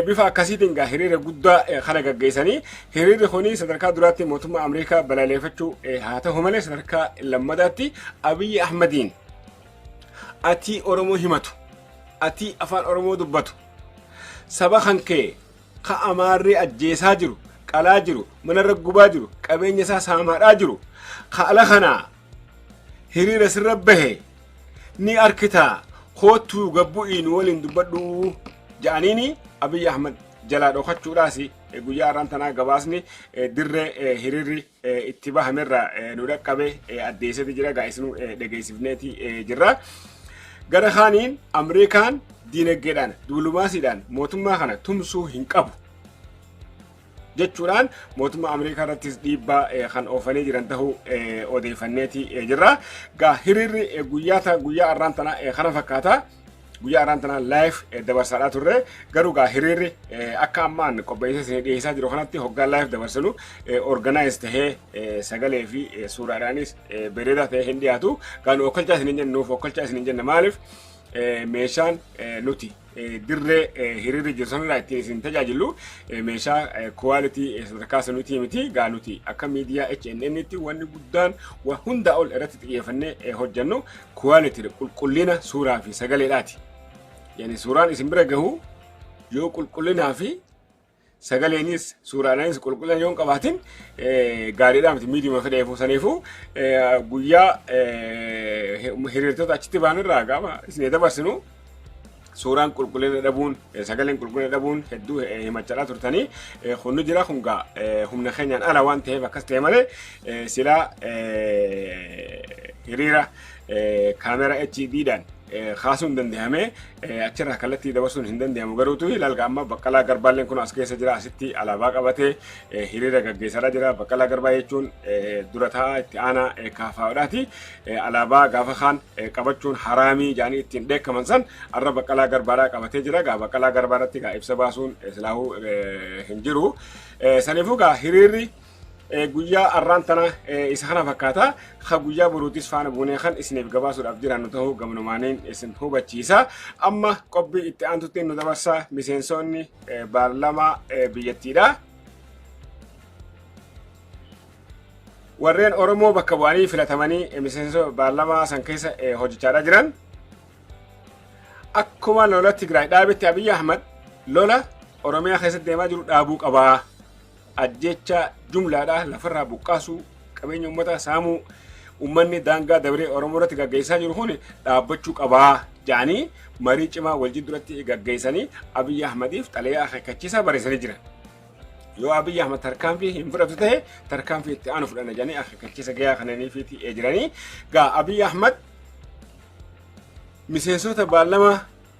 Bifa akkasiitiin gaa hiriira guddaa kana gaggeessanii, hiriirri kuni sadarkaa duraatti mootummaa Ameerikaa balaleeffachuu haa ta'u malee, sadarkaa lammataatti Abiy Ahmediin "Ati Oromoo himatu, ati afaan Oromoo dubbatu, saba kan kee ka Amaarri ajjeesaa jiru, qalaa jiru, manarra gubaa jiru, qabeenya isaa saamaadhaa jiru, ka ala kanaa hiriira sirra bahe ni arkitaa, koottuu gabbu'ii nu waliin dubbadhu" ja'aniini Abiy Ahmed jalaa dhokachuudhaas guyyaa har'aan tanaa gabaasni dirree hiriirri itti bahamerraa nu dhaqqabe addeessati jira. Gaa isinuu dhageessifneeti jirra. Gara kaaniin Ameerikaan diinagdeedhaan, dippiloomaasiidhaan mootummaa kana tumsuu hin qabu jechuudhaan mootummaa Ameerikaa irrattis dhiibbaa kan oofanii jiran ta'uu odeeffanneeti jirra. Gaa hiriirri guyyaa har'aan tana kana fakkaata. Guyyaa har'aan tana live dabarsaadhaa turre. Garuu gaa hiriirri akka ammaan qopheessee isin dhiyeessaa jiru kanatti hoggaa live dabarsinu organize tahee, sagalee fi suuraadhaanis bareedaa ta'ee hin dhiyaatu. Gaa nu okkolchaa isin hin jenne, nuuf okkolchaa isin hin jenne. Maaliif, meeshaan nuti dirree hiriirri jiru sanarraa ittiin isin tajaajilu meeshaa quality sadarkaa sanuutii miti. Gaa nuti akka miidiyaa HNN tti wanni guddaan waa hundaa ol irratti xiyyeeffannee hojjennu quality, qulqullina suuraa fi sagaleedhaati. Yani suuraan isin bira gahu yoo qulqullinaa fi Sagaleenis suuraadhaanis qulqullina yoo hin qabaatin gaariidhaa miti miidiyuma fedheefuu saniifuu guyyaa hiriirtota achitti ba'an irraa gaafa isin dabarsinu suuraan qulqullina dhabuun sagaleen qulqullina dhabuun hedduu himachaa turtanii kun nu jira kun gaa humna keenyaan ala waan ta'eef akkas ta'e malee silaa hiriira kaameraa HD dhaan kaasuun hin danda'ame achirraa kallattii dabarsuun hin danda'amu garuutu ilaalga amma Baqqalaa Garbaalleen kun as keessa jira asitti alaabaa qabatee hiriira gaggeessaa jira. Baqqalaa Garbaa jechuun dura taa'aa itti aanaa kaafaa'udhaati. Alaabaa gaafa kaan qabachuun haraamii jedhanii ittiin dheekkaman san har'a Baqqalaa Garbaadhaa qabatee jira. Gaa Baqqalaa Garbaadhaatti gaa ibsa baasuun silaahuu hin jiru. Saniifuu gaa hiriirri guyyaa arraan tana isa kana fakkaata. Ka guyyaa boruutis faana buunee kan isiniif gabaasuudhaaf jiran ta'uu gamnumaaniin isin hubachiisa. Amma qophii itti aantutti nu dabarsa miseensonni baarlamaa biyyattiidha. Warreen Oromoo bakka bu'anii filatamanii miseensota baarlamaa san keessa hojjechaadha jiran. Akkuma lola Tigraay dhaabetti Abiyyi Ahmad lola Oromiyaa keessatti deemaa jiru dhaabuu qabaa. Ajjeechaa jumlaadhaa lafarraa buqqaasuu qabeenya uummataa saamuu uummanni daangaa dabree Oromoo irratti gaggeessaa jiru kun dhaabbachuu qabaa jedhanii marii cimaa wal jidduuratti gaggeessanii Abiyyi Ahmadiif xalayaa akeekkachiisaa barreessanii jiran. Yoo Abiyyi Ahmad tarkaanfii hin fudhatu ta'e tarkaanfii itti aanu fudhanna jedhanii akeekkachiisa gahaa kananiifiiti jiranii. Gaa Abiyyi Ahmad miseensota baarlamaa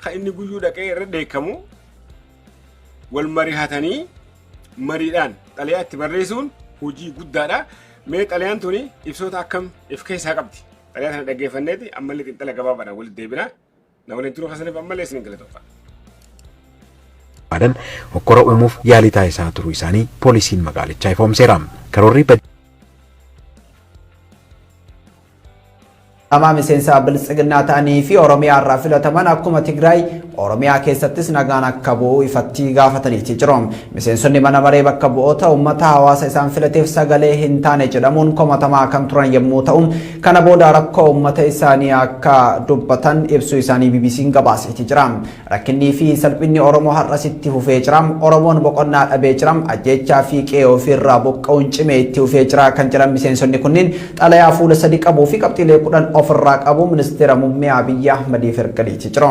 kan inni guyyuu dhaqee irra dheekkamu wal marihatanii mariidhaan xalayaa itti barreessuun hojii guddaadha. Mee xalayaan tuni ibsoota akkam if keessaa qabdi? Xalayaa kana dhaggeeffanneeti ammallee xiinxala gabaabaadhaan walitti deebina. Na waliin turuu keessaniif ammallee isin galatoomfa. Baadan hokkora uumuuf yaalii taasisaa turuu isaanii poolisiin magaalichaa ifoomseera. Karoorri Lama miseensa biltsiginnaa ta'anii fi Oromiyaa irraa filataman akkuma Tigraay Oromiyaa keessattis nagaan akka bu'u ifatti gaafataniiti jiru. Miseensonni mana maree bakka bu'oota uummata hawaasa isaan filateef sagalee hin taane jedhamuun komatamaa kan turan yommuu ta'u, kana booda rakkoo uummata isaanii akka dubbatan ibsuu isaanii BBC'n gabaaseeti jira. Rakkinnii fi salphinni Oromoo har'as itti fufee jira. Oromoon boqonnaa dhabee jira. Ajjeechaa fi qe'ee ofiirraa buqqa'uun cimee itti fufee jira kan jedhan miseensonni kunniin xalayaa fuula 3 qabuu fi qabxiilee 10 ofirraa qabu ministeera muummee Abiyyi Ahmadiif erganiiti jiru.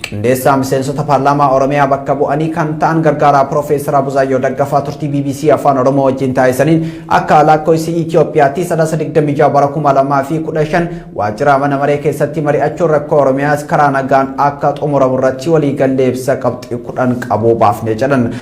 Qindeessaa miseensota paarlaamaa Oromiyaa bakka bu'anii kan ta'an gargaaraa Piroofeesar Buzaayyoo Daggafaa turtii BBC Afaan Oromoo wajjin taasisaniin akka lakkoofsi Itoophiyaatti Sadaasa 26 bara 2015 waajjira mana maree keessatti mari'achuun rakkoo Oromiyaas karaa nagaan akka xumuramu irratti waliigallee ibsa qabxii 10 qabu baafne jedhan.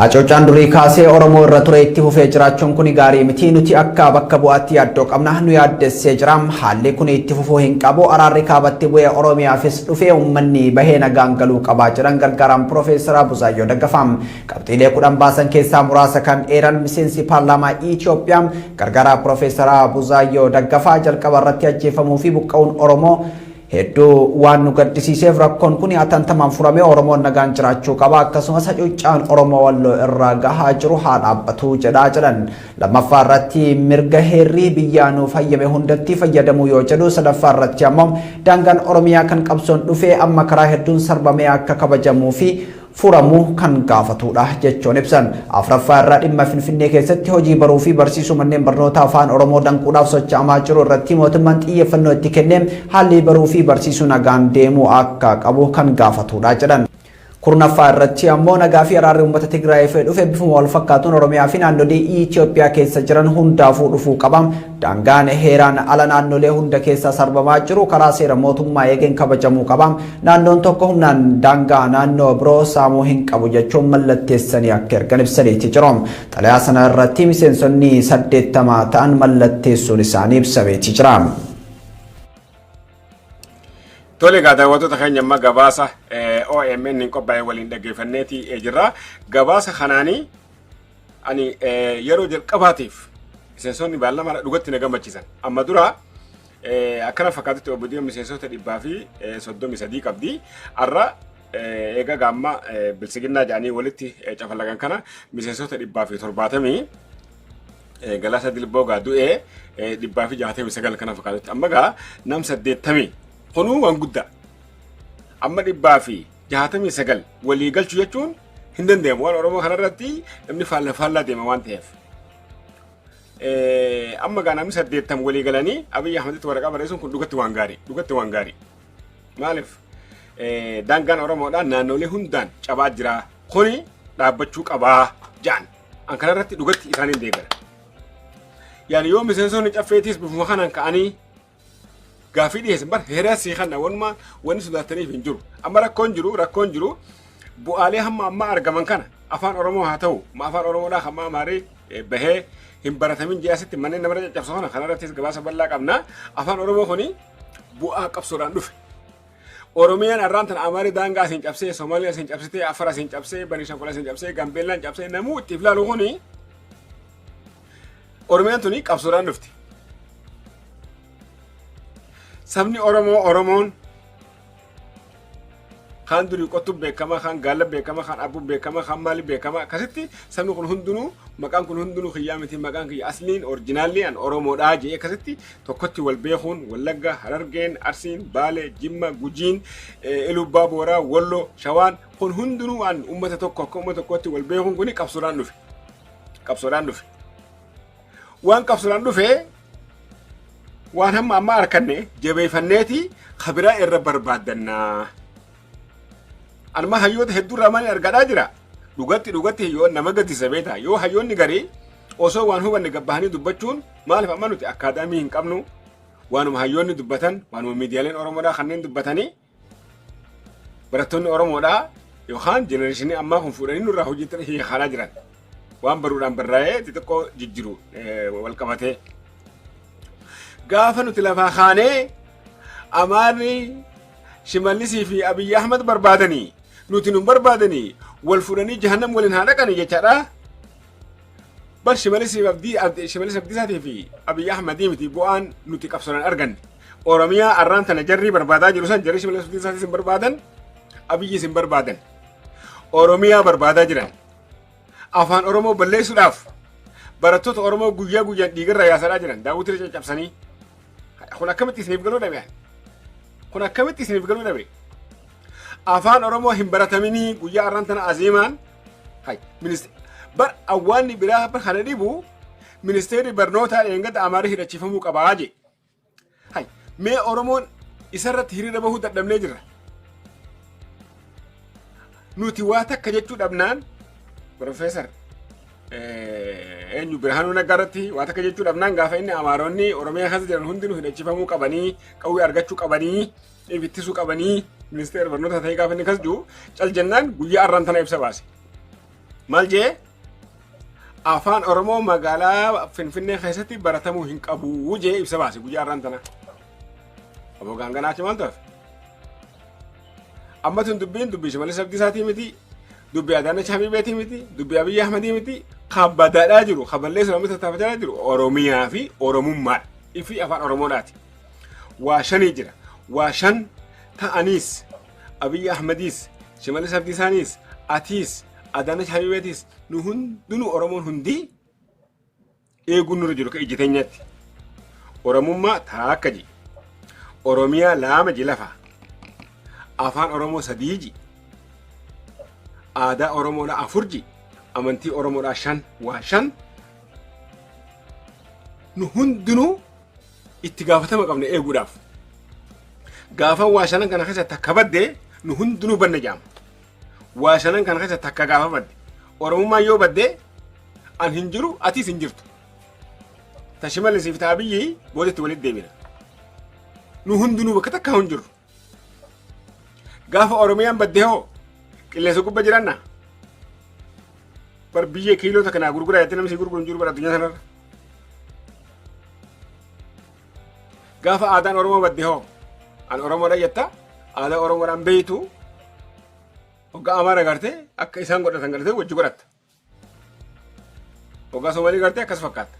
Hacuuccaan durii kaasee Oromoo irra ture itti fufee jiraachuun kun gaarii miti. Nuti akka bakka bu'aatti yaaddoo qabna. Nu yaaddessee jira. Haalli kun itti fufuu hin qabu. Araarri kaabatti bu'ee Oromiyaafis dhufee uummanni bahee nagaan galuu qabaa jedhan gargaaraan Piroofeesar Buzaayyoo Daggafaa. Qabxiilee 10 baasan keessaa muraasa kan eeran miseensi paarlaamaa Itoophiyaa gargaaraa Piroofeesar Buzaayyoo Daggafaa jalqaba irratti ajjeefamuu fi buqqa'uun Oromoo hedduu waan nu gaddisiiseef rakkoon kun hatantamaan furamee Oromoon nagaan jiraachuu qaba. Akkasumas hacuuccaan Oromoo Walloo irraa gahaa jiru haa dhaabbatu jedhaa jedhan. Lammaffaa irratti mirga heerri biyyaa nuuf hayyame hundatti fayyadamuu yoo jedhu, sadaffaa irratti ammoo daangaan Oromiyaa kan qabsoon dhufee amma karaa hedduun sarbamee akka kabajamuu fi furamuu kan gaafatudha jechuun ibsan. Afuraffaa irraa dhimma Finfinnee keessatti hojii baruu fi barsiisuu manneen barnoota afaan Oromoo danquudhaaf socho'amaa jiru irratti mootummaan xiyyeeffannoo itti kennee haalli baruu fi barsiisuu nagaan deemuu akka qabu kan gaafatudha jedhan. Kurnaffaa irratti ammoo nagaa fi araarri uummata Tigraayiif dhufe bifuma wal fakkaatuun Oromiyaa fi naannolee Itoophiyaa keessa jiran hundaafuu dhufuu qaba. Daangaan heeraan ala naannolee hunda keessa sarbamaa jiru karaa seera mootummaa eegeen kabajamuu qaba. Naannoon tokko humnaan daangaa naannoo biroo saamuu hin qabu jechuun mallatteessanii akka ergan ibsaniiti jiru. Xalayaa sana irratti miseensonni 80 ta'an mallatteessuun isaanii ibsameeti jira. Tole egaa daawwattoota keenya amma gabaasa OMN hin qophaa'e waliin dhaggeeffanneeti jirra. Gabaasa kanaanii ani yeroo jalqabaatiif miseensonni baarlamaadha dhugatti na gammachiisan. Amma dura akkana fakkaatutti OBD'n miseensota 133 qabdi. Har'a egaa gaamma bilsiginnaa jedhanii walitti cafalagan kana miseensota 170 Galaasaa Dilboo gaa du'ee 169 kana fakkaatutti. Amma gaa nam 80 kunuu waan guddaa. Amma 169 walii galchu jechuun Hin danda'amu waan Oromoo kanarratti namni faalla faallaa deema waan ta'eef. Amma gaa namni 80 walii galanii Abiyyi Ahmeditti waraqaa barreessuun kun dhugatti waan gaarii. Dhugatti waan gaarii. Maaliif daangaan Oromoodhaan naannolee hundaan cabaa jira. Kuni dhaabbachuu qabaa ja'an. An kanarratti dhugatti isaaniin deeggara. Yaani yoo miseensonni caffeetiis bifuma kanaan ka'anii gaaffii dhiyeessan bar heeraa sii kana wanumaa wanni sodaataniif hin jiru. Amma rakkoon jiru bu'aalee hamma ammaa argaman kana afaan Oromoo haa ta'u ma afaan Oromoodhaa hamma Amaarii bahee hin baratamin ji'a asitti manneen namarra caccabsu kana kanarrattis gabaasa bal'aa qabna. Afaan Oromoo kuni bu'aa qabsoodhaan dhufe. Oromiyaan arraan tana Amaarii daangaa asiin cabsee, Somaaliyaa asiin cabsitee, Afar asiin cabsee, Baniishaangul asiin cabsee, Gaambeellaan cabsee namuu itti ilaalu kuni Oromiyaan tuni qabsoodhaan dhufte. Sabni Oromoo Oromoon kaan durii qottuun beekama, kaan gaala beekama, kaan abbuun beekama, kaan maali beekama. Akkasitti sabni kun hundinuu maqaan kun hundinuu kiyyaa miti, maqaan kiyya asliin original an Oromoodhaa jee akkasitti tokkotti wal beekuun Wallagga, Harargeen, Arsiin, Baalee, Jimma, Gujiin, Ilubbaa Booraa, Walloo, Shawaan kun hundinuu an uummata tokko akka uummata tokkotti wal beekuun kuni qabsoodhaan dhufe. Qabsoodhaan dhufe. Waan qabsoodhaan dhufe waan hamma amma harkanne jabeeffanneeti kabiraa irra barbaaddannaa. Anuma hayyoota hedduu irraa maal argadhaa jira. Dhugatti dhugatti yoo nama gaddisa beektaa, yoo hayyoonni garii osoo waan hubanne gabbahanii dubbachuun, maaliif amma nuti akkaadaamii hin qabnu, waanuma hayyoonni dubbatan, waanuma miidiyaaleen Oromoodhaa kanneen dubbatanii barattoonni Oromoodhaa yookaan generation ammaa kun fuudhanii nurraa hojiitti hiikaa jiran. Waan baruudhaan barraa'ee xixiqqoo jijjiru wal qabatee. Gaafa nuti lafaa kaanee Amaarri Shimallisii fi Abiyyi Ahmad barbaadanii nuti nun barbaadanii wal fuudhanii jahannam waliin haa dhaqanii jechaadha. Bar Shimallisii Abdii Shimallis Abdiisaatii fi Abiyyi Ahmadii miti bu'aan nuti qabsoodhaan arganne. Oromiyaa arraan tana jarri barbaadaa jiru san jarri Shimallis Abdiisaatis hin barbaadan, Abiyyis hin barbaadan. Oromiyaa barbaadaa jiran. Afaan Oromoo balleessuudhaaf barattoota Oromoo guyyaa guyyaan dhiigarraa yaasadhaa jiran daawwitirra caccabsanii. Kun akkamitti isiniif galuu dhabe? Kun akkamitti isiniif galuu dhabe? Afaan Oromoo hin barataminii guyyaa arraan tana aziimaan hay bar awwaanni biraa bar kana dhibu ministeerri barnootaa dheengada Amaarii hidhachiifamuu qabaa je. Hay mee Oromoon isarratti hiriira bahuu dadhabnee jirra. Nuti waa takka jechuu dhabnaan Profeesar eenyu Birhaanuu Naggaa irratti waa takka jechuu dhabnaan, gaafa inni Amaaronni Oromiyaa keessa jiran hundinuu hidhachifamuu qabanii, qawwee argachuu qabanii, ittisuu qabanii, ministeera barnoota ta'ee gaafa inni kas jiru cal jennaan guyyaa arraan tana ibsa baase. Maal jee? Afaan Oromoo magaalaa Finfinnee keessatti baratamuu hin qabu jee ibsa baase guyyaa arraan tana. Aboo gaanganaa achi maaltu hafe? Amma tun dubbiin dubbii Shimallis Abdiisaatii miti, dubbii Adaanach Abeebeetii miti, dubbii Abiyyi Ahmadii miti, kan badaadhaa jiru, kan balleessu namni tattaafachaa jiru Oromiyaa fi Oromummaadha. Fi afaan Oromoodhaati. Waa shanii jira. Waa shan ta'aniis Abiyyi Ahmadiis, Shimallis Abdiisaaniis, atiis, Adaanach Abeebeetiis, nu hundinuu Oromoon hundii eeguun nurra jiru akka ija teenyaatti. Oromummaa taakka ji. Oromiyaa lama ji lafa. Afaan Oromoo sadii ji. Aadaa Oromoodhaa afur ji. Amantii Oromoodhaa shan, waa shan. Nu hundinuu itti gaafatama qabna eeguudhaaf. Gaafa waa shanan kana keessa takka badde nu hundinuu banne jaama. Waa shanan kana keessa takka gaafa badde. Oromummaan yoo badde an hin jiru, atis hin jirtu. Ta Shimallisii fi ta Abiyyi boodatti walitti deebina. Nu hundinuu bakka takka hin jirru. Gaafa Oromiyaan badde hoo qilleensa gubba jiranna. Bar biyyee kiiloo takka naa gurguraa jettee namni si gurguru hin jiru bara addunyaa sanarra. Gaafa aadaan Oromoo badde hoo an Oromoodha jetta, aadaa Oromoodhaan beeytu, hoggaa Amaara gartee akka isaan godhatan gartee wajji godhatta. Hoggaa Somaalii gartee akkas fakkaata.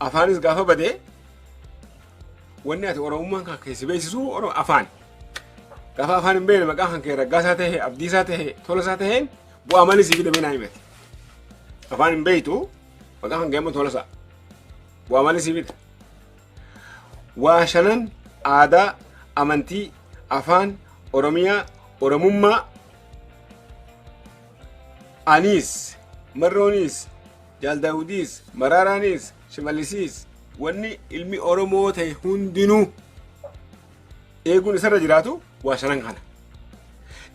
Afaanis gaafa badee wanni ati Oromummaan kan keessi beeksisu afaan. Gaafa afaan hin beekne maqaan kan kee Raggaasaa ta'e, Abdiisaa ta'e, Tolasaa ta'een bu'aa malee sii fidamee naa himate. Afaan hin beektu, maqaan kan kee ammoo Tolasaa. Bu'aa malee sii fida. Waa shanan aadaa, amantii, afaan, Oromiyaa, Oromummaa, aniis, Marrooniis, Jaal Daawudiis, Maraaraanis, Shimallisiis, wanni ilmi Oromoo ta'e hundinuu eeguun isarra jiraatu waa shanan kana.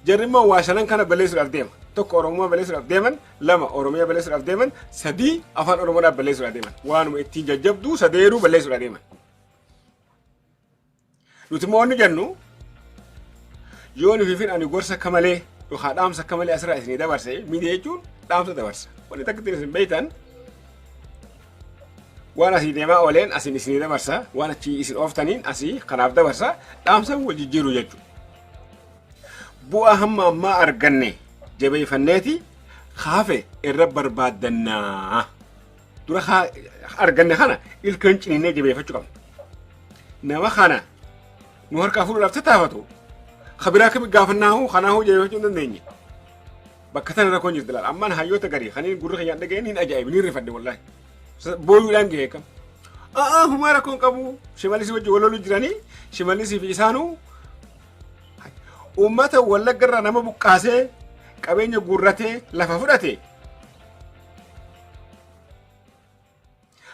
Jarri immoo waa shanan kana balleessuudhaaf deema. Tokko Oromummaa balleessuudhaaf deeman, lama Oromiyaa balleessuudhaaf deeman, sadii afaan Oromoodhaaf balleessuudhaaf deeman. Waanuma ittiin jajjabduu sadeeruu balleessuudhaaf deeman. Nuti immoo wanni jennu, yoo nufi fin ani gorsa akka malee yookaan dhaamsa akka malee asirraa isinii dabarse, miidiyaa jechuun dhaamsa dabarsa. Wanni takka ittiin isin beektan, waan asii deemaa ooleen asiin isinii dabarsa, waan achii isin ooftaniin asii kanaaf dabarsa, dhaamsa wal jijjiiru jechuudha. Bu'aa hamma ammaa arganne jabeeffanneeti kaafe irra barbaaddannaa. Dura arganne kana ilkaan ciniinnee jabeeffachuu qabna. Nama kana nu harkaa fuudhuudhaaf tattaafatu kabiraa kami gaafannaahu kanaahuu jabeeffachuu hin dandeenye. Bakka tana rakkoon jirti laala. Ammaan hayyoota garii kaniin gurra kiyyaan dhaga'een hin ajaa'ibu, ni rifadhe wallaahi. Booyuudhaan ga'e kam. A'aa, humaa rakkoon qabu. Shimallisii wajjin wal loluu jiranii, Shimallisii fi isaanuu uummata Wallagga irraa nama buqqaasee, qabeenya guurratee, lafa fudhate.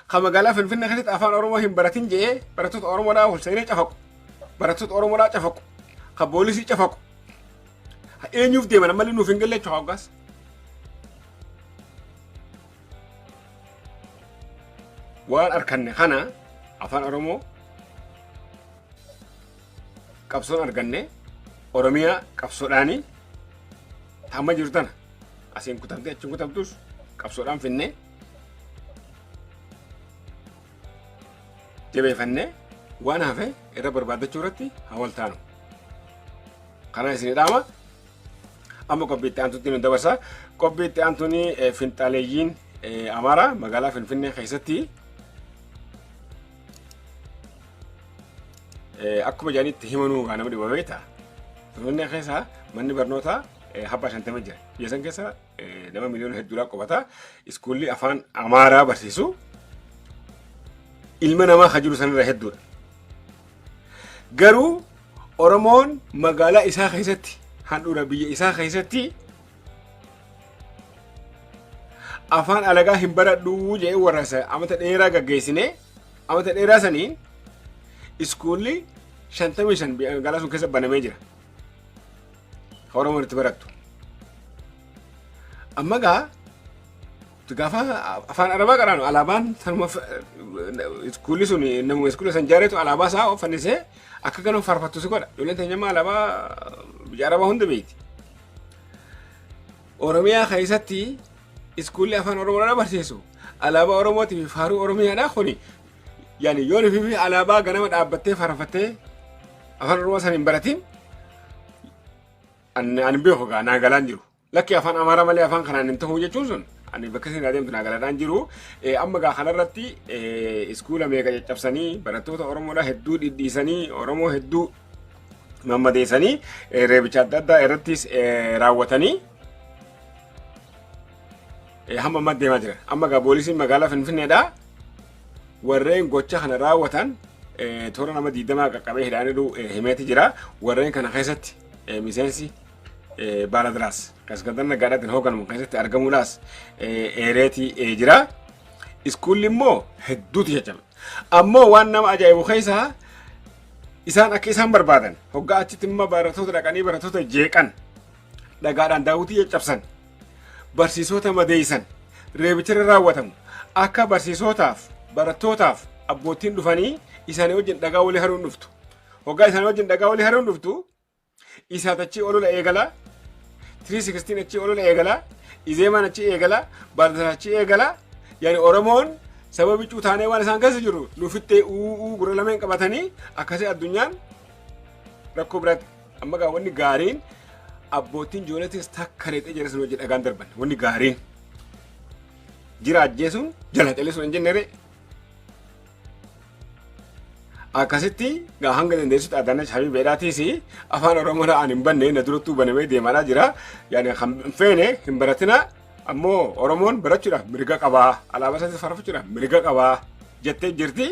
Ka magaalaa Finfinnee keessatti afaan Oromoo hin baratin jedhee barattoota Oromoodhaa ol seenee cafaqu. Barattoota Oromoodhaa cafaqu. Ka poolisii cafaqu. Eenyuuf deeman ammallee nuuf hin galle jechuudha hoggaas. Waan arkanne kana, afaan Oromoo qabsoon arganne, Oromiyaa qabsoodhaanii amma jiru tana asiin kutamtee achiin kutamtus qabsoodhaan finne, jabeeffannee waan hafe irra barbaadachuu irratti haa wal taanu. Kana isin dhaama. Amma qophii itti aantutti nu dabarsa. Qophii itti aantuun finxaaleeyyiin Amaaraa magaalaa Finfinnee keessatti akkuma jedhanitti himanuu gaa nama dhiba beekta. Finfinnee keessa manni barnootaa habbaa 50 jira. Biyya san keessa nama miliyoona hedduudhaa qubata. Iskuulli afaan Amaaraa barsiisu ilma namaa kan jiru sanirra hedduudha. Garuu Oromoon magaalaa isaa keessatti, handhuura biyya isaa keessatti, afaan alagaa hin baradhuu jedhee warra isa amata dheeraa gaggeessine, amata dheeraa saniin iskuulli 55 magaalaa sun keessa banamee jira. Ka Oromoon itti barattu. Amma gaa gaafa afaan Arabaa qaraanu alaabaan sanuma, iskuulli sun namuma iskuula san jaaretu alaabaa isaa fannisee akka kana faarfattu si godha. Ijoolleen teenya alaabaa biyya Arabaa hunda beekti. Oromiyaa keessatti iskuulli afaan Oromoodhaan barsiisu alaabaa Oromootii fi faaruu Oromiyaadhaa kuni, yaani yoo nufi alaabaa ganama dhaabbattee faarfattee afaan Oromoo san hin baratin, ani beeku gaa naa galaan jiru. Lakki, afaan Amaaraa malee afaan kanaan hin ta'u jechuun sun ani bakka isin adeemtu naa galadhaan jiru. Amma gaa kanarratti iskuula meeqa caccabsanii, barattoota Oromoodhaa hedduu dhidhiisanii, Oromoo hedduu mammadeessanii, reebicha adda addaa irrattis raawwatanii hamma ammaa deemaa jiran. Amma gaa poolisiin magaalaa Finfinneedhaa warreen gocha kana raawwatan toora nama 20 qaqqabee hidhaaniiru himeeti jira. Warreen kana keessatti miseensi Baaladiraas kan Iskandar Naggaadhaatiin hoogganamu keessatti argamuudhaas eereeti jira. Iskuulli immoo hedduutu caccabe. Ammoo waan nama ajaa'ibu keessaa, isaan akka isaan barbaadan hoggaa achitti immoo barattoota dhaqanii barattoota jeeqan, dhagaadhaan daawwitii caccabsan, barsiisota madeessan, reebicharra raawwatamu, akka barsiisotaaf barattootaaf abboottiin dhufanii isaanii wajjin dhagaa walii haruun dhuftu. Hoggaa isaanii wajjin dhagaa walii haruun dhuftu, isaat achii olola eegala, 316 achii olola eegala, Izeemaan achii eegala, Baaldaraas achii eegala. Yaani Oromoon saba bicuu taanee waan isaan keessa jiru nufittee uuu gurra lameen qabatanii akkasii addunyaan rakkoo biraatti. Amma gaa wanni gaariin abboottiin ijoolleetis takka reexee jira sun hojii dhagaan darban, wanni gaariin jira ajjeesuun jala callisuun hin jennere. Akkasitti gaa hanga dandeessutti Adaanach Habibeedhaatiis afaan Oromoodhaa aan hin banne na durattuu banamee deemaadhaa jira. Yaani kan hin feene hin baratina, ammoo Oromoon barachuudhaaf mirga qabaa, alaabaa isaatti faarfachuudhaaf mirga qabaa jettee jirti.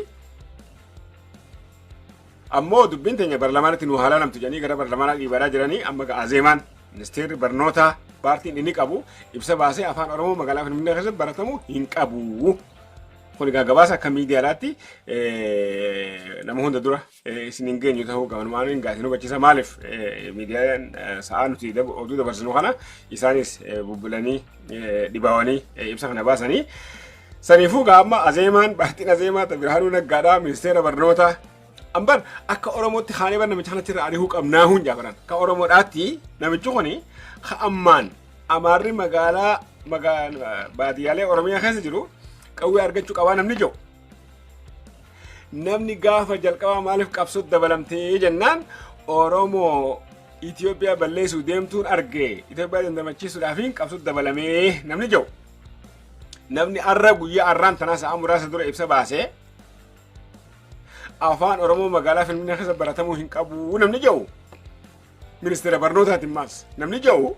Ammoo dubbiin teenya barlamaanatti nu haalaa namtu jedhanii gara barlamaanaa dhiibaadhaa jiranii. Amma Azeemaan, ministeerri barnootaa, paartiin inni qabu ibsa baasee afaan Oromoo magaalaa Finfinnee keessatti baratamu hin qabu. Kun egaa gabaasa akka miidiyaadhaatti nama hunda dura isin hin geenyu ta'uu gabanumaan hin gaasin hubachiisa. Maaliif miidiyaan sa'aa nuti oduu dabarsinu kana isaanis bubbulanii dhibaawanii ibsa kana baasanii. Saniifuu gaa amma Azeemaan, paartiin Azeemaa ta Birhaanuu Naggaadhaa, ministeera barnootaa ambar akka Oromootti kaanee bar namicha kanatti irra ari'uu qabnaa hun jaabaran. Akka Oromoodhaatti namichi kuni ka ammaan Amaarri magaalaa baadiyyaalee Oromiyaa keessa jiru qawwee argachuu qabaa namni jiru. Namni gaafa jalqabaa maaliif qabsoo dabalamtee jennaan Oromoo Itoophiyaa balleessuu deemtuun arge, Itoophiyaa dandamachiisuudhaaf qabsoo dabalamee namni jiru. Namni arra guyyaa arraan tanaa sa'a muraasa dura ibsa baasee afaan Oromoo magaalaa Finfinnee keessa baratamuu hin qabu namni jiru. Ministeera barnootaatiin maas namni jiru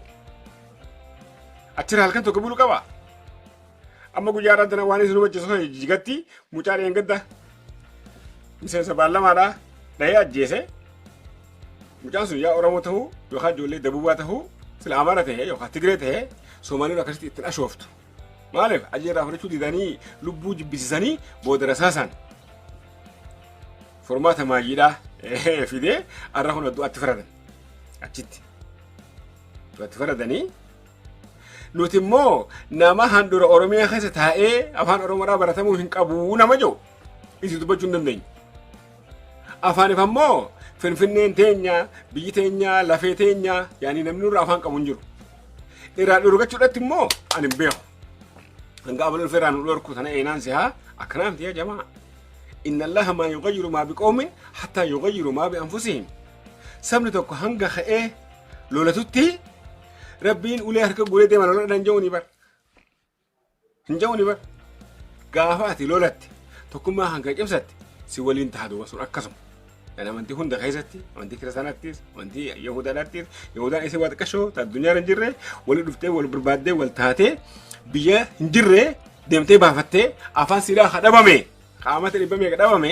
achirra halkan tokko buluu qaba. Amma guyyaa har'aa tana waan isin hubachiisu kana jijjigatti mucaa dheengadda miseensa baallamaadha dhahee ajjeese. Mucaan sun yaa Oromoo ta'uu yookaan ijoollee Dabubaa ta'uu, sila Amaara ta'e yookaan Tigree ta'e, Somaaliin akkasitti ittiin ashooftu. Maaliif ajjeerraa fudhachuu didanii lubbuu jibbisiisanii booda rasaasaan furmaata maayyiidhaa fidee har'a kun du'atti faradan achitti du'atti faradanii. Nuti immoo nama handhuura Oromiyaa keessa taa'ee afaan Oromoodhaa baratamuu hin qabu nama jiru isi dubbachuu hin dandeenyu. Afaaniif ammoo Finfinneen teenya, biyyi teenya, lafee teenya, yaani namni nurra afaan qabu hin jiru. Irraa dhorgachuudhaatti immoo ani hin beeku. Hanga abaluu dhufee nu dhorku tana eenaan si haa akkanaa miti yaa jamaa. إن الله ما يغير ما بقوم حتى يغيروا ما بأنفسهم. Sabni tokko hanga ka'ee lolatutti Rabbiin ulee harka guuree deema lola hin ja'uuni bar. Hin ja'uuni bar. Gaafa ati lolatte, tokkummaa hanga cimsatte, si waliin ta'a duuba sun akkasuma. Kan amantii hunda keessatti, amantii kiristaanattis, amantii Yahudaadhaattis, Yahudaan isii waa xiqqashoo ta addunyaa hin jirre wali dhuftee wal barbaaddee wal taatee biyya hin jirre deemtee baafattee afaan siidhaa ka dhabame qaamata dhibba meeqa dhabame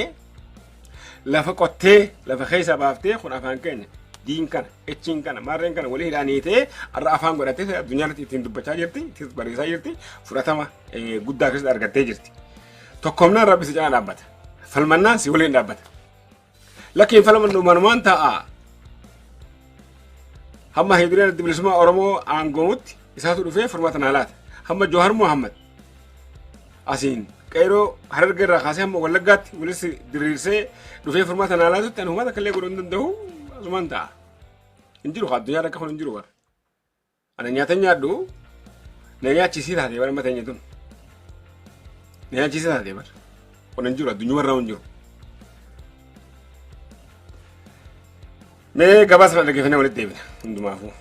lafa qottee lafa keessa baaftee kun afaan keenya diin kana echiin kana maarreen kana walii hidhaaniitee har'a afaan godhattee addunyaa irratti ittiin dubbachaa jirti, ittiin barreessaa jirti, fudhatama guddaa keessatti argattee jirti. Tokkomnaan Rabbi si cinaa dhaabbata. Falmannaan si waliin dhaabbata. Lakkiin falmannu manumaan taa'a. Hamma Hidureen Adda Bilisummaa Oromoo aangoomutti isaatu dhufee furmaata naa laata. Hamma Jawahar Muhammad asiin qeeroo Harargee irraa kaasee hamma Wallaggaatti walitti diriirsee dhufee furmaata naa laatutti ani uummata kallee godhuu hin danda'u, asumaan ta'a. Hin jiru addunyaa rakka kun hin jiru bara. Ana nyaata nyaadhu na nyaachisii taatee bara mata tun. Na nyaachisii taatee bara. Kun hin jiru, addunyaa irraa hin jiru. Mee gabaasa kana dhaggeeffannee walitti deebina hundumaafuu.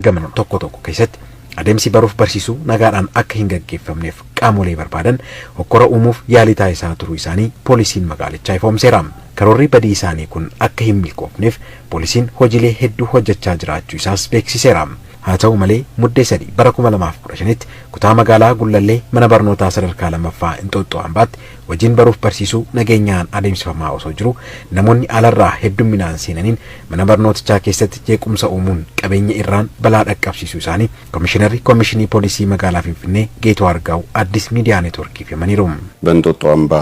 Gama tokko tokko keessatti adeemsi baruuf barsiisuu nagaadhaan akka hin gaggeeffamneef qaamolee barbaadan hokkora uumuuf yaalii taasisaa turuu isaanii poolisiin magaalichaa ifoomseera. Karoorri badii isaanii kun akka hin milkoofneef poolisiin hojiilee hedduu hojjechaa jiraachuu isaas beeksiseera. Haa ta'u malee, Muddee 3 bara 2015tti kutaa magaalaa Gullallee mana barnootaa sadarkaa lammaffaa Inxooxxoo Ambaatti hojiin baruuf barsiisuu nageenyaan adeemsifamaa osoo jiru namoonni alarraa heddumminaan seenaniin mana barnootichaa keessatti jeequmsa uumuun qabeenya irraan balaa dhaqqabsiisuu isaanii Komishinarri Komishinii Poolisii magaalaa Finfinnee Geetuu Argaaw Addis Miidiyaa Neetworkiif himaniiru. በእንጦጦ አምባ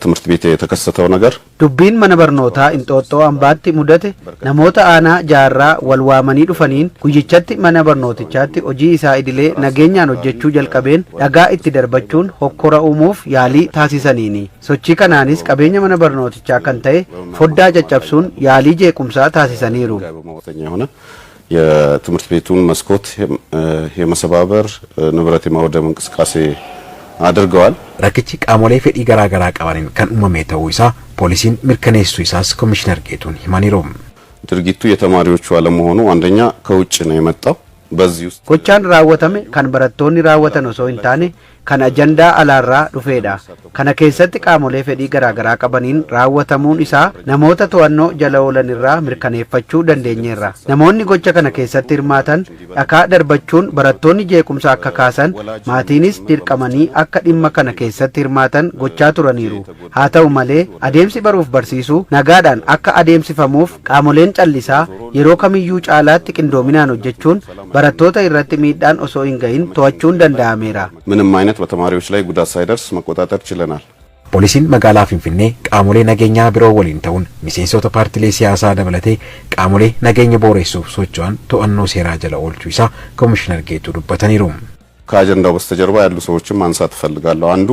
ትምህርት ቤት የተከሰተው ነገር Dubbiin mana barnootaa Inxooxxoo Ambaatti mudate namoota aanaa jaarraa wal waamanii dhufaniin guyyichatti mana barnootichaatti hojii isaa idilee nageenyaan hojjechuu jalqabeen dhagaa itti darbachuun hokkora uumuuf yaalii taasisaniini. Sochii kanaanis qabeenya mana barnootichaa kan ta'e foddaa caccabsuun yaalii jeequmsaa taasisaniiru. ከፍተኛ የሆነ የትምህርት ቤቱን መስኮት የመሰባበር ንብረት የማውደም እንቅስቃሴ አድርገዋል። Rakkichi qaamolee fedhii garaa garaa qabaniin kan uumame ta'uu isaa poolisiin mirkaneessuu isaas Komishinar Geetuun himaniiru. ድርጊቱ የተማሪዎቹ አለመሆኑ አንደኛ ከውጭ ነው የመጣው። በዚህ ውስጥ Gochaan raawwatame kan barattoonni raawwatan osoo hin taane Kan ajandaa alaarraa dhufeedha. Kana keessatti qaamolee fedhii garaagaraa qabaniin raawwatamuun isaa namoota to'annoo jala oolan irraa mirkaneeffachuu dandeenyeerra. Namoonni gocha kana keessatti hirmaatan dhakaa darbachuun barattoonni jeequmsa akka kaasan, maatiinis dirqamanii akka dhimma kana keessatti hirmaatan gochaa turaniiru. Haa ta'u malee, adeemsi baruuf barsiisuu nagaadhaan akka adeemsifamuuf qaamoleen callisaa yeroo kamiyyuu caalaatti qindoominaan hojjechuun barattoota irratti miidhaan osoo hin gahin to'achuun danda'ameera. ምንም አይነት በተማሪዎች ላይ ጉዳት ሳይደርስ መቆጣጠር ችለናል። Poolisiin magaalaa Finfinnee qaamolee nageenyaa biroo waliin ta'uun miseensota paartilee siyaasaa dabalatee qaamolee nageenya booressuuf socho'an to'annoo seeraa jala oolchuu isaa Komishinar Geetuu dubbataniiru. ከአጀንዳው በስተጀርባ ያሉ ሰዎችን ማንሳት እፈልጋለሁ። አንዱ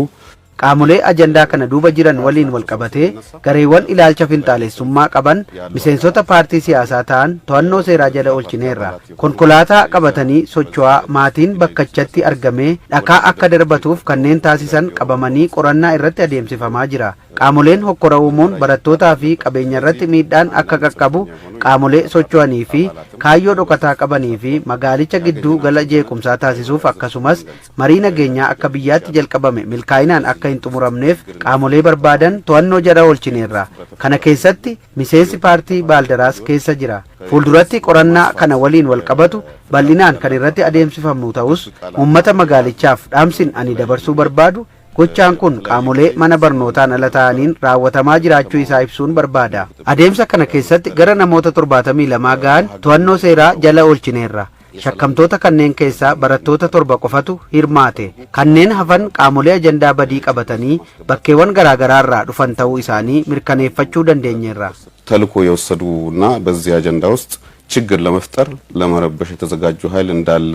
Qaamolee ajandaa kana duuba jiran waliin walqabatee gareewwan ilaalcha finxaalessummaa qaban miseensota paartii siyaasaa ta'an to'annoo seeraa jala oolchineerra. Konkolaataa qabatanii socho'aa maatiin bakkachatti argamee dhakaa akka darbatuuf kanneen taasisan qabamanii qorannaa irratti adeemsifamaa jira. Qaamoleen hokkora uumuun barattootaa fi qabeenya irratti miidhaan akka qaqqabu qaamolee socho'anii fi kaayyoo dhokataa qabanii fi magaalicha gidduu gala jeequmsaa taasisuuf, akkasumas marii nageenyaa akka biyyaatti jalqabame milkaa'inaan akka hin xumuramneef qaamolee barbaadan to'annoo jala oolchineerra. Kana keessatti miseensi paartii Baaldaraas keessa jira. Fuulduratti qorannaa kana waliin walqabatu bal'inaan kan irratti adeemsifamu ta'us, uummata magaalichaaf dhaamsin ani dabarsuu barbaadu gochaan kun qaamolee mana barnootaan ala ta'aniin raawwatamaa jiraachuu isaa ibsuun barbaada. Adeemsa kana keessatti gara namoota 72 ga'an to'annoo seeraa jala oolchineerra. Shakkamtoota kanneen keessaa barattoota torba qofatu hirmaate. Kanneen hafan qaamolee ajandaa badii qabatanii bakkeewwan garaagaraa irraa dhufan ta'uu isaanii mirkaneeffachuu dandeenyeerra. ተልእኮ የወሰዱና በዚህ አጀንዳ ውስጥ ችግር ለመፍጠር ለመረበሽ የተዘጋጁ ኃይል እንዳለ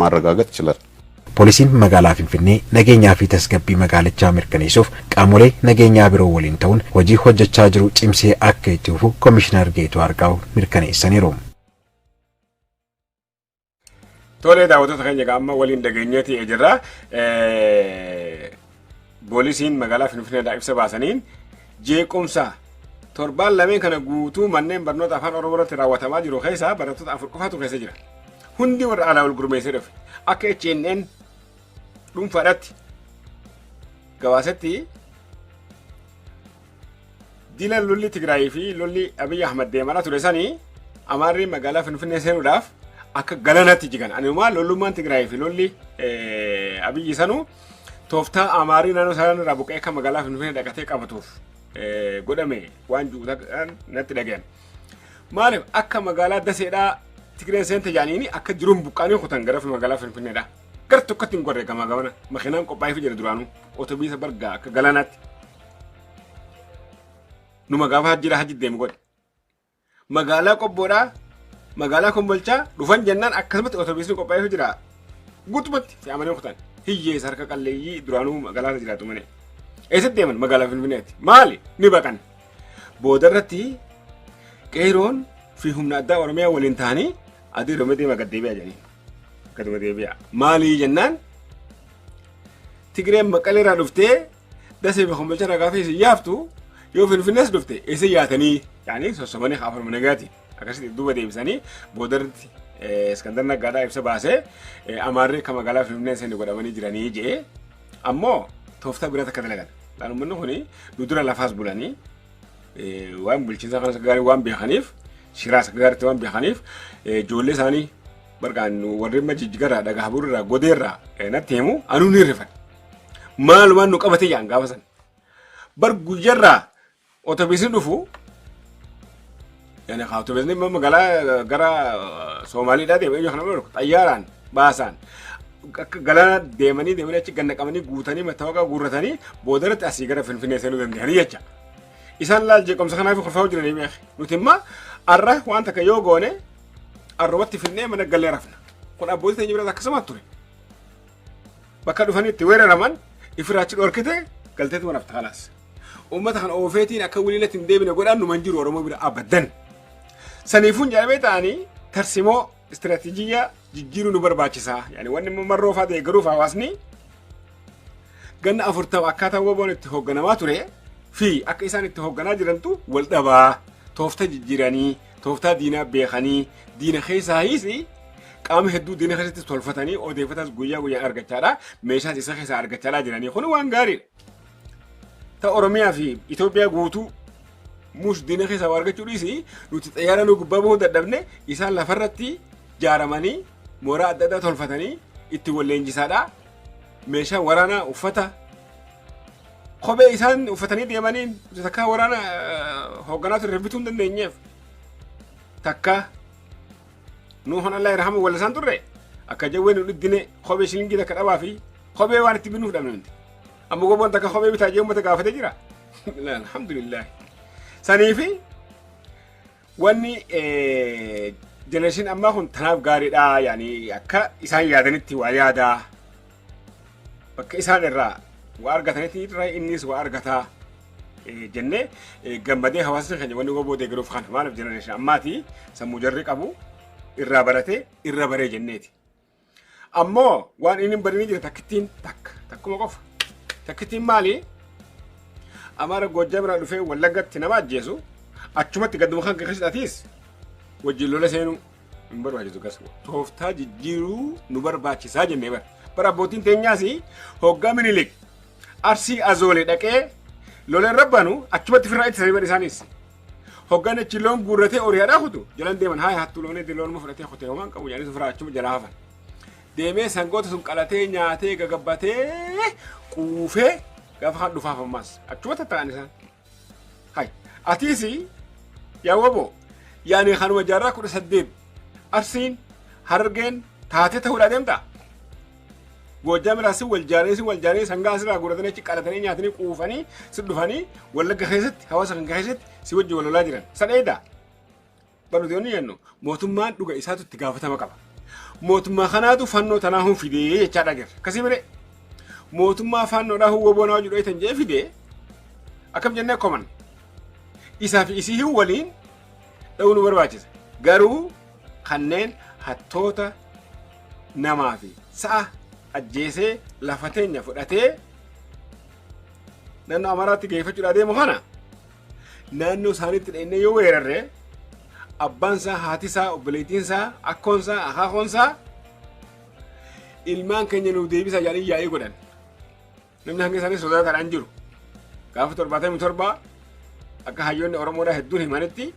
ማረጋገጥ ይችላል። Poolisiin magaalaa Finfinnee nageenyaa fi tasgabbii magaalichaa mirkaneessuuf qaamolee nageenyaa biroo waliin ta'uun hojii hojjechaa jiru cimsee akka itti fufu Komishinar Geetuu Argaaw mirkaneessaniiru. Tolee, daawwattoota keenya, amma waliin dhageenyeeti jirra. Poolisiin magaalaa Finfinneedhaa ibsa baasaniin jeequmsa torbaan lameen kana guutuu manneen barnoota Afaan Oromoo irratti raawwatamaa jiru keessaa barattoota afur qofatu keessa jira. Hundi warra alaa wal gurmeessee dhufe. Akka HNN dhuunfaadhaatti gabaasetti, dila lolli Tigraayii fi lolli Abiy Ahmad deemaa ture sanii Amaarri magaalaa Finfinnee seenuudhaaf akka galanatti jigan. Anumaa lollummaan Tigraayii fi lolli Abiyyi sanuu tooftaa Amaarii naannoo isaa irraa buqqee akka magaalaa Finfinnee dhaqatee qabatuuf godhame waan jiru natti dhagayan. Maaliif akka magaalaa Daseedhaa Tigreen seente jaaniini akka jiruun buqqaanii kutan gara magaalaa Finfinneedha. Gar tokkotti hin gorre, gamaa gamana makiinaan qophaa'ee jira duraanuu, otobiisa bargaa akka galaanaatti. Numa gaafa hajjira hajji deemu godhe. Magaalaa Qobboodhaa, magaalaa Kombolchaa dhufan jennaan akkasumatti otobiisni qophaa'ee jira. Guutumatti fe'amanii kutan. Hiyyeessa harka qalleeyyii duraanuu magaalaa jiraatu malee. Eessatti deeman? Magaalaa Finfinneetti. Maali? Ni baqan. Booda irratti qeeroon fi humna addaa Oromiyaa waliin ta'anii adii Oromiyaa deema, gad deebi'aa jedhanii. Gaduma deebi'aa. Maali jennaan, Tigreen Maqalee irraa dhuftee Dasee fi Kombolchaa irraa gaafa isin yaaftu, yoo Finfinnees dhufte isin yaatanii yaani sossobanii afur nagaati. Akkasitti duuba deebisanii booda irratti Iskandar Naggaadhaa ibsa baasee Amaarri akka magaalaa Finfinnee seeni godhamanii jiranii jee, ammoo tooftaa biraa takka dalagan. Uummanni kuni nu dura lafaas bulanii waan bulchiinsa kanas gaarii waan beekaniif, shiraas gaariitti waan beekaniif, ijoollee isaanii bargaan warri amma Jijjigarraa, Dhagaa Habuurraa, Godeerraa natti himu, anuu ni rifan. Maalumaan nu qabate jaan gaafa san. Bar guyyarraa otobiisni dhufu, yani otobiisni magaalaa gara Soomaaliidhaa deemu, eenyu kana beeku, xayyaaraan baasaan akka galaana deemanii deemanii achi gannaqamanii guutanii mattaawaqaa guurratanii boodarratti asii gara Finfinnee seenuu danda'anii jecha. Isaan laal jeequmsa kanaaf kolfaa jiranii beek. Nuti immoo arra waan takka yoo goone arrobatti finnee mana gallee rafna. Kun abbootii teenya biratti akkasuma ture. Bakka dhufanii itti weeraraman ifirraa achi dhorkite galteetu rafta, khalaas. Uummata kana oofeetiin akka waliinatti hin deebine godhaan numan jiru Oromoo bira abaddan. Saniifuun jedhamee ta'anii tarsimoo istiraatiijiyyaa jijjiiruu nu barbaachisaa. Yani wanni immoo marroo fa'aa deeggaruuf hawaasni ganna 40 akkaataa WBOn itti hoogganamaa ture fi akka isaan itti hoogganaa jirantu wal dhabaa. Toofta jijjiiranii, tooftaa diinaa beekanii, diina keessaayis Qaama hedduu diina keessatti tolfatanii odeeffatas guyyaa guyyaan argachaadha. Meeshaas isa keessaa argachaadha jiranii. Kun waan gaariidha. Ta Oromiyaa fi Itoophiyaa guutuu muus diina keessaa waa argachuu dhiisi, nuti xayyaara nu gubbaa bahuu dadhabne, isaan lafarratti jaaramanii mooraa adda addaa tolfatanii itti wal leenjisaadha. Meeshaa waraanaa, uffata, kophee isaan uffatanii deemaniin takka waraana hoogganaa turre bituu hin dandeenyeef. Takka Nuuhan Allah irhamu wal isaan turre akka jawwee nu dhiddine kophee shilingii takka dhabaa fi kophee waan itti binuuf dhabne nuti. Amma goboon takka kophee bitaa jee uummata gaafatee jira. Alhamdulillah. Sanii fi wanni generation ammaa kun tanaaf gaariidha, yaani akka isaan yaadanitti waa yaadaa, bakka isaan irraa waa argatanitti irraa innis waa argataa jennee gammadee hawaasni keenya wanni goboo deeggaruuf kana maaliif generation ammaati sammuu jarri qabu irraa baratee irra baree jenneeti. Ammoo waan inni hin barinii jira, takkittiin takka takkuma qofa. Takkittiin maali? Amaara Goojjam irraa dhufee Wallaggatti nama ajjeesu achumatti gadduma kan keessatti atiis wajjin lola seenuu hin barbaachisu gas. Tooftaa jijjiiruu nu barbaachisaa jennee bara. Bara abbootiin teenyaas hoggaa Minilik Arsii Azoolee dhaqee lola irra banu achumatti firraa ittisanii bara isaanis. Hoggaan achi loon guurratee horiidhaa kutu jalan deeman, haa hattuu loonii loonuma fudhatee kutee homaan qabu jedhanii ofirraa achuma jalaa hafan. Deemee sangoota sun qalatee nyaatee gagabbatee quufee gaafa kan dhufaaf ammaas achuma tatta'an isaan. Hay atiis yaa waboo, yaani kanuma jaarraa 18 Arsiin Harargeen taatee ta'uudhaa deemtaa? Goojjam irraa si wal jaaree, si wal jaaree sangaa asirraa guuratanii achi qalatanii nyaatanii quufanii si dhufanii Wallagga keessatti hawaasa kan keessatti si wajji wal lolaa jiran. San eedaa? Banuti onni jennu mootummaan dhuga isaatu itti gaafatama qaba. Mootummaa kanaatu fannoo tanaa hun fidee jechaadha jirra. Akkasii malee mootummaa fannoodhaa hun woboonaa hojii dho'itan jee fidee akkam jennee koman. Isaa fi isii hin waliin dha'uu nu barbaachisa. Garuu kanneen hattoota namaa fi sa'a ajjeesee lafa teenya fudhatee naannoo Amaaraatti geeffachuudhaa deemu kana naannoo isaaniitti dhaqnee yoo weerarre, abbaan isaa, haati isaa, obboleettiin isaa, akkoon isaa, akaakoon isaa ilmaan keenya nuuf deebisaa jedhanii yaa'ii godhan. Namni hanga isaanii sodaataadhaan jiru. Gaafa 77 akka hayyoonni Oromoodhaa hedduun himanitti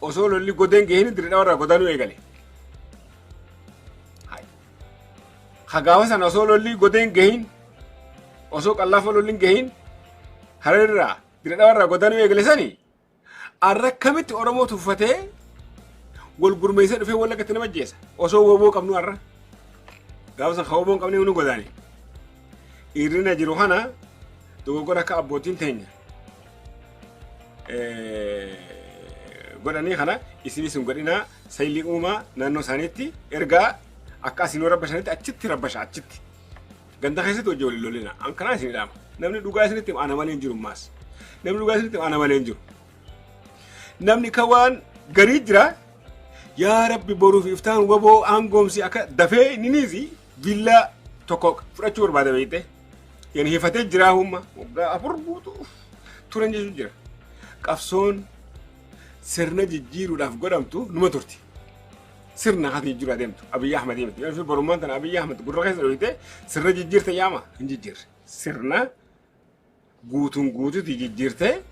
osoo lolli godeen gaheen Dirree irraa godaanuu eegale. Ha gaafa sana osoo lolli godeen gahin, osoo qallaafoo lolli hin gahin Hararraa Dirree irraa godaanuu eegale sani arra akkamitti Oromoo tuffatee wal gurmeessee dhufee Wallaggatti nama ajjeesa osoo woboo qabnu? Arra gaafa san woboo hin qabne nu godaane. Irrina jiru kana dogoggora akka abbootiin teenya godhanii kana isinis hin godhinaa. Saylii uumaa naannoo isaaniitti ergaa, akka asinoo rabbashanitti achitti rabbasha, achitti ganda keessatti hojii waliin lolina. An kanaa isin dhaama. Namni dhugaa isinitti himu ana malee hin jiru. Maas namni dhugaa isinitti himu ana malee hin jiru. Namni kan waan garii jira, yaa rabbi boruuf iftaan waboo aangoomsi akka dafee niniisi villaa tokko fudhachuu barbaada beekte. Yani hifatee jiraa humma waggaa 4 guutuu turan jechuun jira. Qabsoon sirna jijjiiruudhaaf godhamtu numa turti. Sirna hati jijjiiruu adeemtu Abiyyi Ahmad miti. Yoo borummaan tana Abiyyi Ahmad gurra keessa dhoyite sirna jijjiirte yaama hin jijjiirre. Sirna guutuun guutuutti jijjiirtee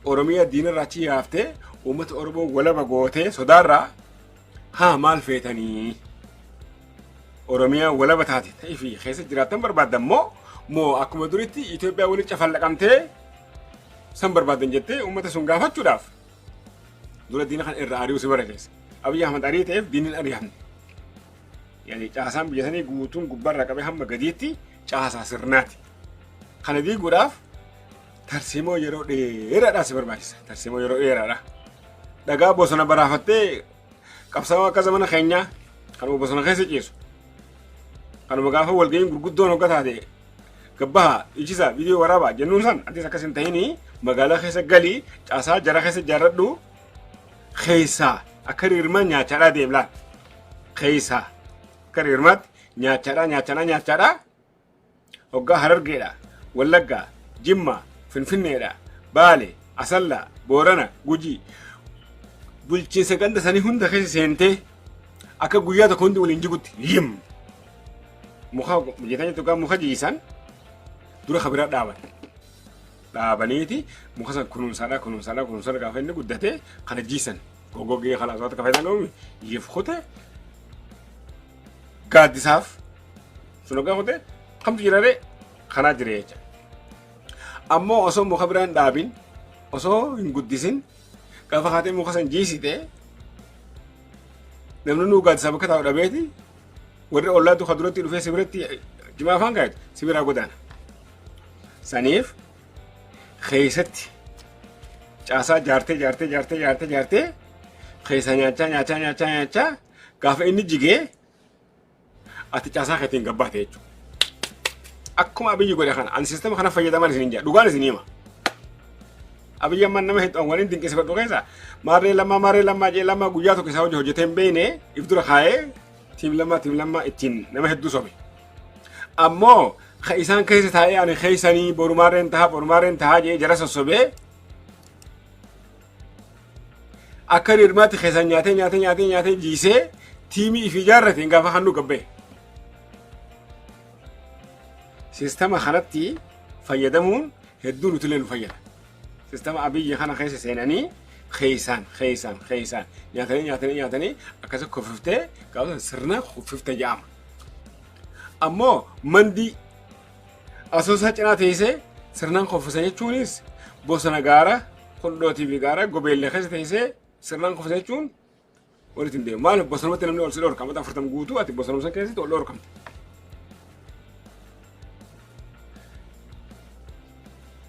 Oromiyaa diinarraa achi yaaftee uummata Oromoo walaba gootee sodaarraa haa maal feetanii Oromiyaa walaba taate ta'ee fi keessa jiraattan barbaaddan moo akkuma duritti Itoophiyaa waliin cafallaqamtee san barbaaddan jettee uummata sun gaafachuudhaaf dura diina kan irraa ari'uu si barakeessa. Abiyyi Ahmad arii ta'eef diinni hin ari'amne. Yani caasaan biyya sanii guutuun gubbaarraa qabee hamma gadiitti caasaa sirnaati. Kana diiguudhaaf tarsiimoo yeroo dheeraadhaa si barbaachisa. Tarsiimoo yeroo dheeraadha. Dhagaa bosona baraafattee qabsaa'oo akka zamana keenyaa kanuma bosona keessa ciisu. Kanuma gaafa walga'iin gurguddoon hogga taate gabbaha ijisa viidiyoo waraabaa jennuun san atis akkas hin ta'inii magaalaa keessa galii caasaa jara keessa ijaarradhu, keessaa akka rirmaa nyaachaadhaa deemlaan, keessaa akka rirmaatti nyaachaadhaa nyaachaadhaa nyaachaadhaa hoggaa Harargeedha, Wallaggaa, Jimma, Finfinneedha, Baale, Asallaa, Boorana, Gujii, bulchiinsa ganda sanii hunda keessa seentee Akka guyyaa tokko hundi waliin jigutti yim. Muka jettanii tokko muka jiisan dura kabiraa dhaaban. Dhaabaniiti muka san kunuunsaadha kunuunsaadha kunuunsaadha gaafa inni guddate kana jiisan. Goggogee kana aswaata kafayitan oomi yif kute gaaddisaaf sun hoggaa kute kamtu jiraree kanaa jira jecha. Ammoo osoo muka biraan dhaabin osoo hin guddisin gaafa kaatee muka san jiisite namni nuu gaaddisaa bakka taa'u dhabeeti warri ollaatu ka duratti dhufee si biratti jimaa afaan kaayatu si biraa godaana. Saniif keessatti caasaa jaartee jaartee jaartee jaartee jaartee keessa nyaachaa nyaachaa nyaachaa nyaachaa gaafa inni jigee ati caasaa keetiin gabbaate jechuudha. Akkuma Abiyyi godhe kana ani siistama kana fayyadaman isin jedha dhugaan isin hima. Abiyyi amma nama hedduu waliin dinqisiifadhu keessa maarree lammaa maarree lammaa jee lammaa guyyaa tokko isaa hojii hojjetee hin beekne if dura kaayee tiim lammaa tiim lammaa ittiin nama hedduu sobe. Ammoo ka isaan keessa taa'ee ani keessanii boru maarreen tahaa boru maarreen tahaa jee jara sossobee akka rirmaatti keessan nyaatee nyaatee nyaatee nyaatee jiisee tiimii ifii ijaarrateen gaafa hannu gabbee. Siistama kanatti fayyadamuun hedduu nutillee nu fayyada. Siistama Abiyyi kana keessa seenanii keessaan keessaan keessaan nyaatanii nyaatanii nyaatanii akkasi kuffiftee gaafa sirna kuffifte jedhama. Ammoo mandii Asoosaa cinaa teessee sirnaan kuffisa jechuunis bosona gaara kundhootii fi gaara gobeellee keessa teessee sirnaan kuffisa jechuun walitti hin deemu. Maaliif bosonumatti namni ol si dhorka mata 40 guutuu ati bosonuma san keessatti ol dhorkamta.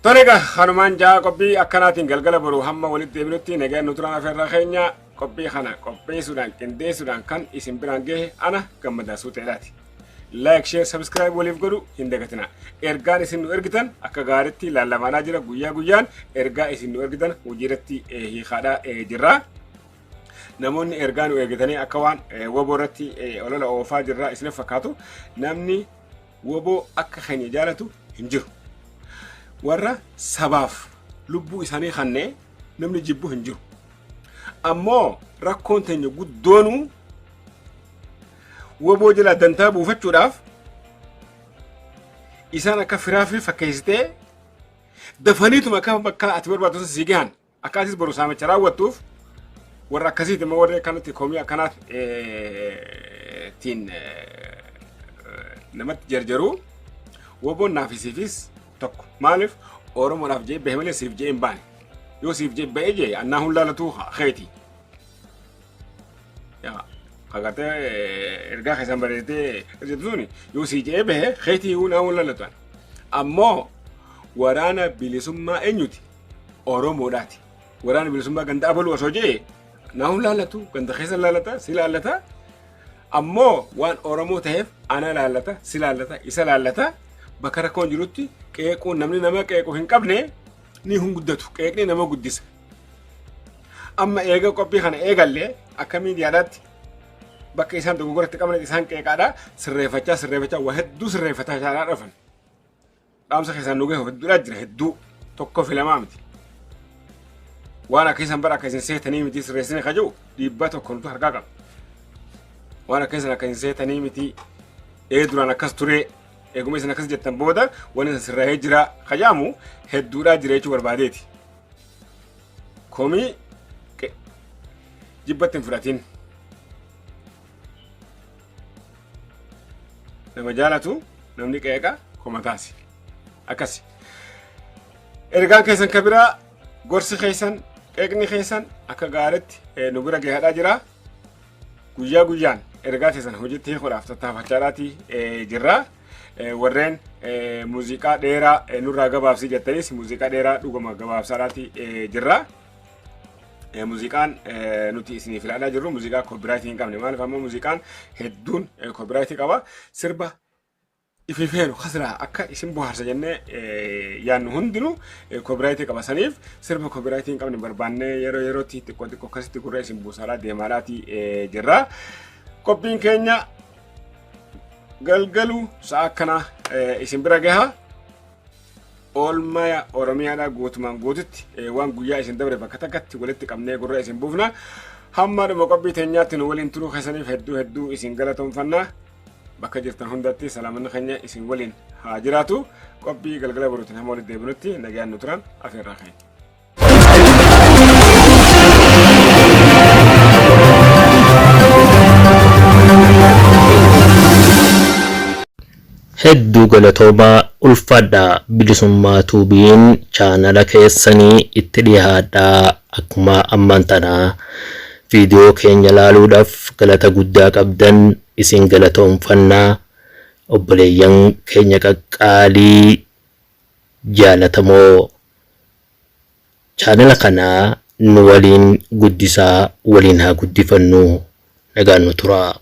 Tole egaa kanumaan ja'a qophii akkanaatiin galgala boru hamma walitti deebinutti nagaan nu turaan afeerraa keenya qophii kana qopheessuudhaan qindeessuudhaan kan isin biraan gahe ana Gammadaa Suuxeedhaati. Like, share, subscribe waliif godhu hin dagatina. Ergaan isin nu ergitan akka gaariitti lallamaanaa jira guyyaa guyyaan ergaa isin nu ergitan hojiirratti hiikaadhaa jirra. Namoonni ergaa nu ergitanii akka waan woboo irratti olola oofaa jirra isiniif fakkaatu namni woboo akka keenya jaalatu hin jiru. Warra sabaaf lubbuu isaanii kannee namni jibbu hin jiru. Ammoo rakkoon teenya guddoonuu woboo jalaa dantaa buufachuudhaaf isaan akka firaa fi fakkeessitee dafaniituma akka bakka ati barbaaddu sana sii gahan akka atis boru saamicha raawwattuuf warra akkasiiti immoo warri akkanatti komii akkanaat tiin namatti jarjaruu woboon naaf siifis tokko maaliif Oromoodhaaf jee bahe malee siif jee hin baane yoo siif jee bahee jee annaa hun laalatuu keeti. Yaa agartee ergaa keessan bareedee jettu suni yoo sii je'ee bahe keetii huu naa wallaalatu. Ammoo waraana bilisummaa eenyuti? Oromoodhaati. Waraana bilisummaa ganda abaluu osoo je'e naa hun laallatu ganda keessa laallata si laallata. Ammoo waan Oromoo ta'eef ana laallata si laallata isa laallata bakka rakkoon jirutti qeequun namni nama qeequ hin qabne ni hun guddatu qeeqni nama guddisa. Amma eega qophii kana eegalle akka miidiyaadhaatti bakka isaan dogoggoratti qaban isaan qeeqaadha sirreeffachaa sirreeffachaa waa hedduu sirreeffataa caalaa dhufan. Dhaamsa keessaan nu gahe hedduudhaa jira hedduu tokko filamaa miti. Waan akka isan bara akka isin seetanii miti sirreessine ka jiru dhiibbaa tokko nutu harkaa qaba. Waan akka isin akka isin seetanii miti ee duraan akkas turee eeguma isin akkas jettan booda waan isin sirraa'ee jira ka jedhamu hedduudhaa jira jechuu barbaadeeti. Komii jibbatti hin fudhatin. Nama jaalatu namni qeeqa komataasi. Akkasi. Ergaan keessan ka biraa gorsi keessan qeeqni keessan akka gaariitti nu bira gahaadhaa jira. Guyyaa guyyaan ergaa keessan hojiitti hiikuudhaaf tattaafachaadhaati jirra. Warreen muuziqaa dheeraa nurraa gabaabsii jettanis muuziqaa dheeraa dhuguma gabaabsaadhaati jirra. Muuziqaan nuti isinii filaadhaa jirru muuziqaa koopiraayitii hin qabne maaliif ammoo muuziqaan hedduun koopiraayitii qaba. Sirba ifi feenu kasraa akka isin bohaarsa jennee yaannu hundinuu koopiraayitii qaba saniif sirba koopiraayitii hin qabne barbaannee yeroo yerootti xiqqoo xiqqoo akkasitti gurra isin buusaadhaa deemaadhaati jirra. Qophiin keenya galgalu sa'a akkanaa isin bira gaha. Oolmaya Oromiyaadhaa guutumaan guututti waan guyyaa isin dabre bakka takkatti walitti qabnee gurra isin buufna. Hamma dhuma qophii teenyaatti nu waliin turuu keessaniif hedduu hedduu isin galatoomfanna. Bakka jirtan hundatti salaamanni keenya isin waliin haa jiraatu. Qophii galgala boruutiin hamma walitti deebinutti nagaan nu turan afeerraa keenya. Hedduu galatoomaa ulfaadhaa Bilisummaa Tuubiin chaanala keessanii itti dhihaadhaa akkuma ammaan tanaa viidiyoo keenya laaluudhaf galata guddaa qabdan isin galatoomfanna obboleeyyan keenya qaqqaalii jaalatamoo chaanala kana nu waliin guddisaa waliin haa guddifannu nagaan nu turaa.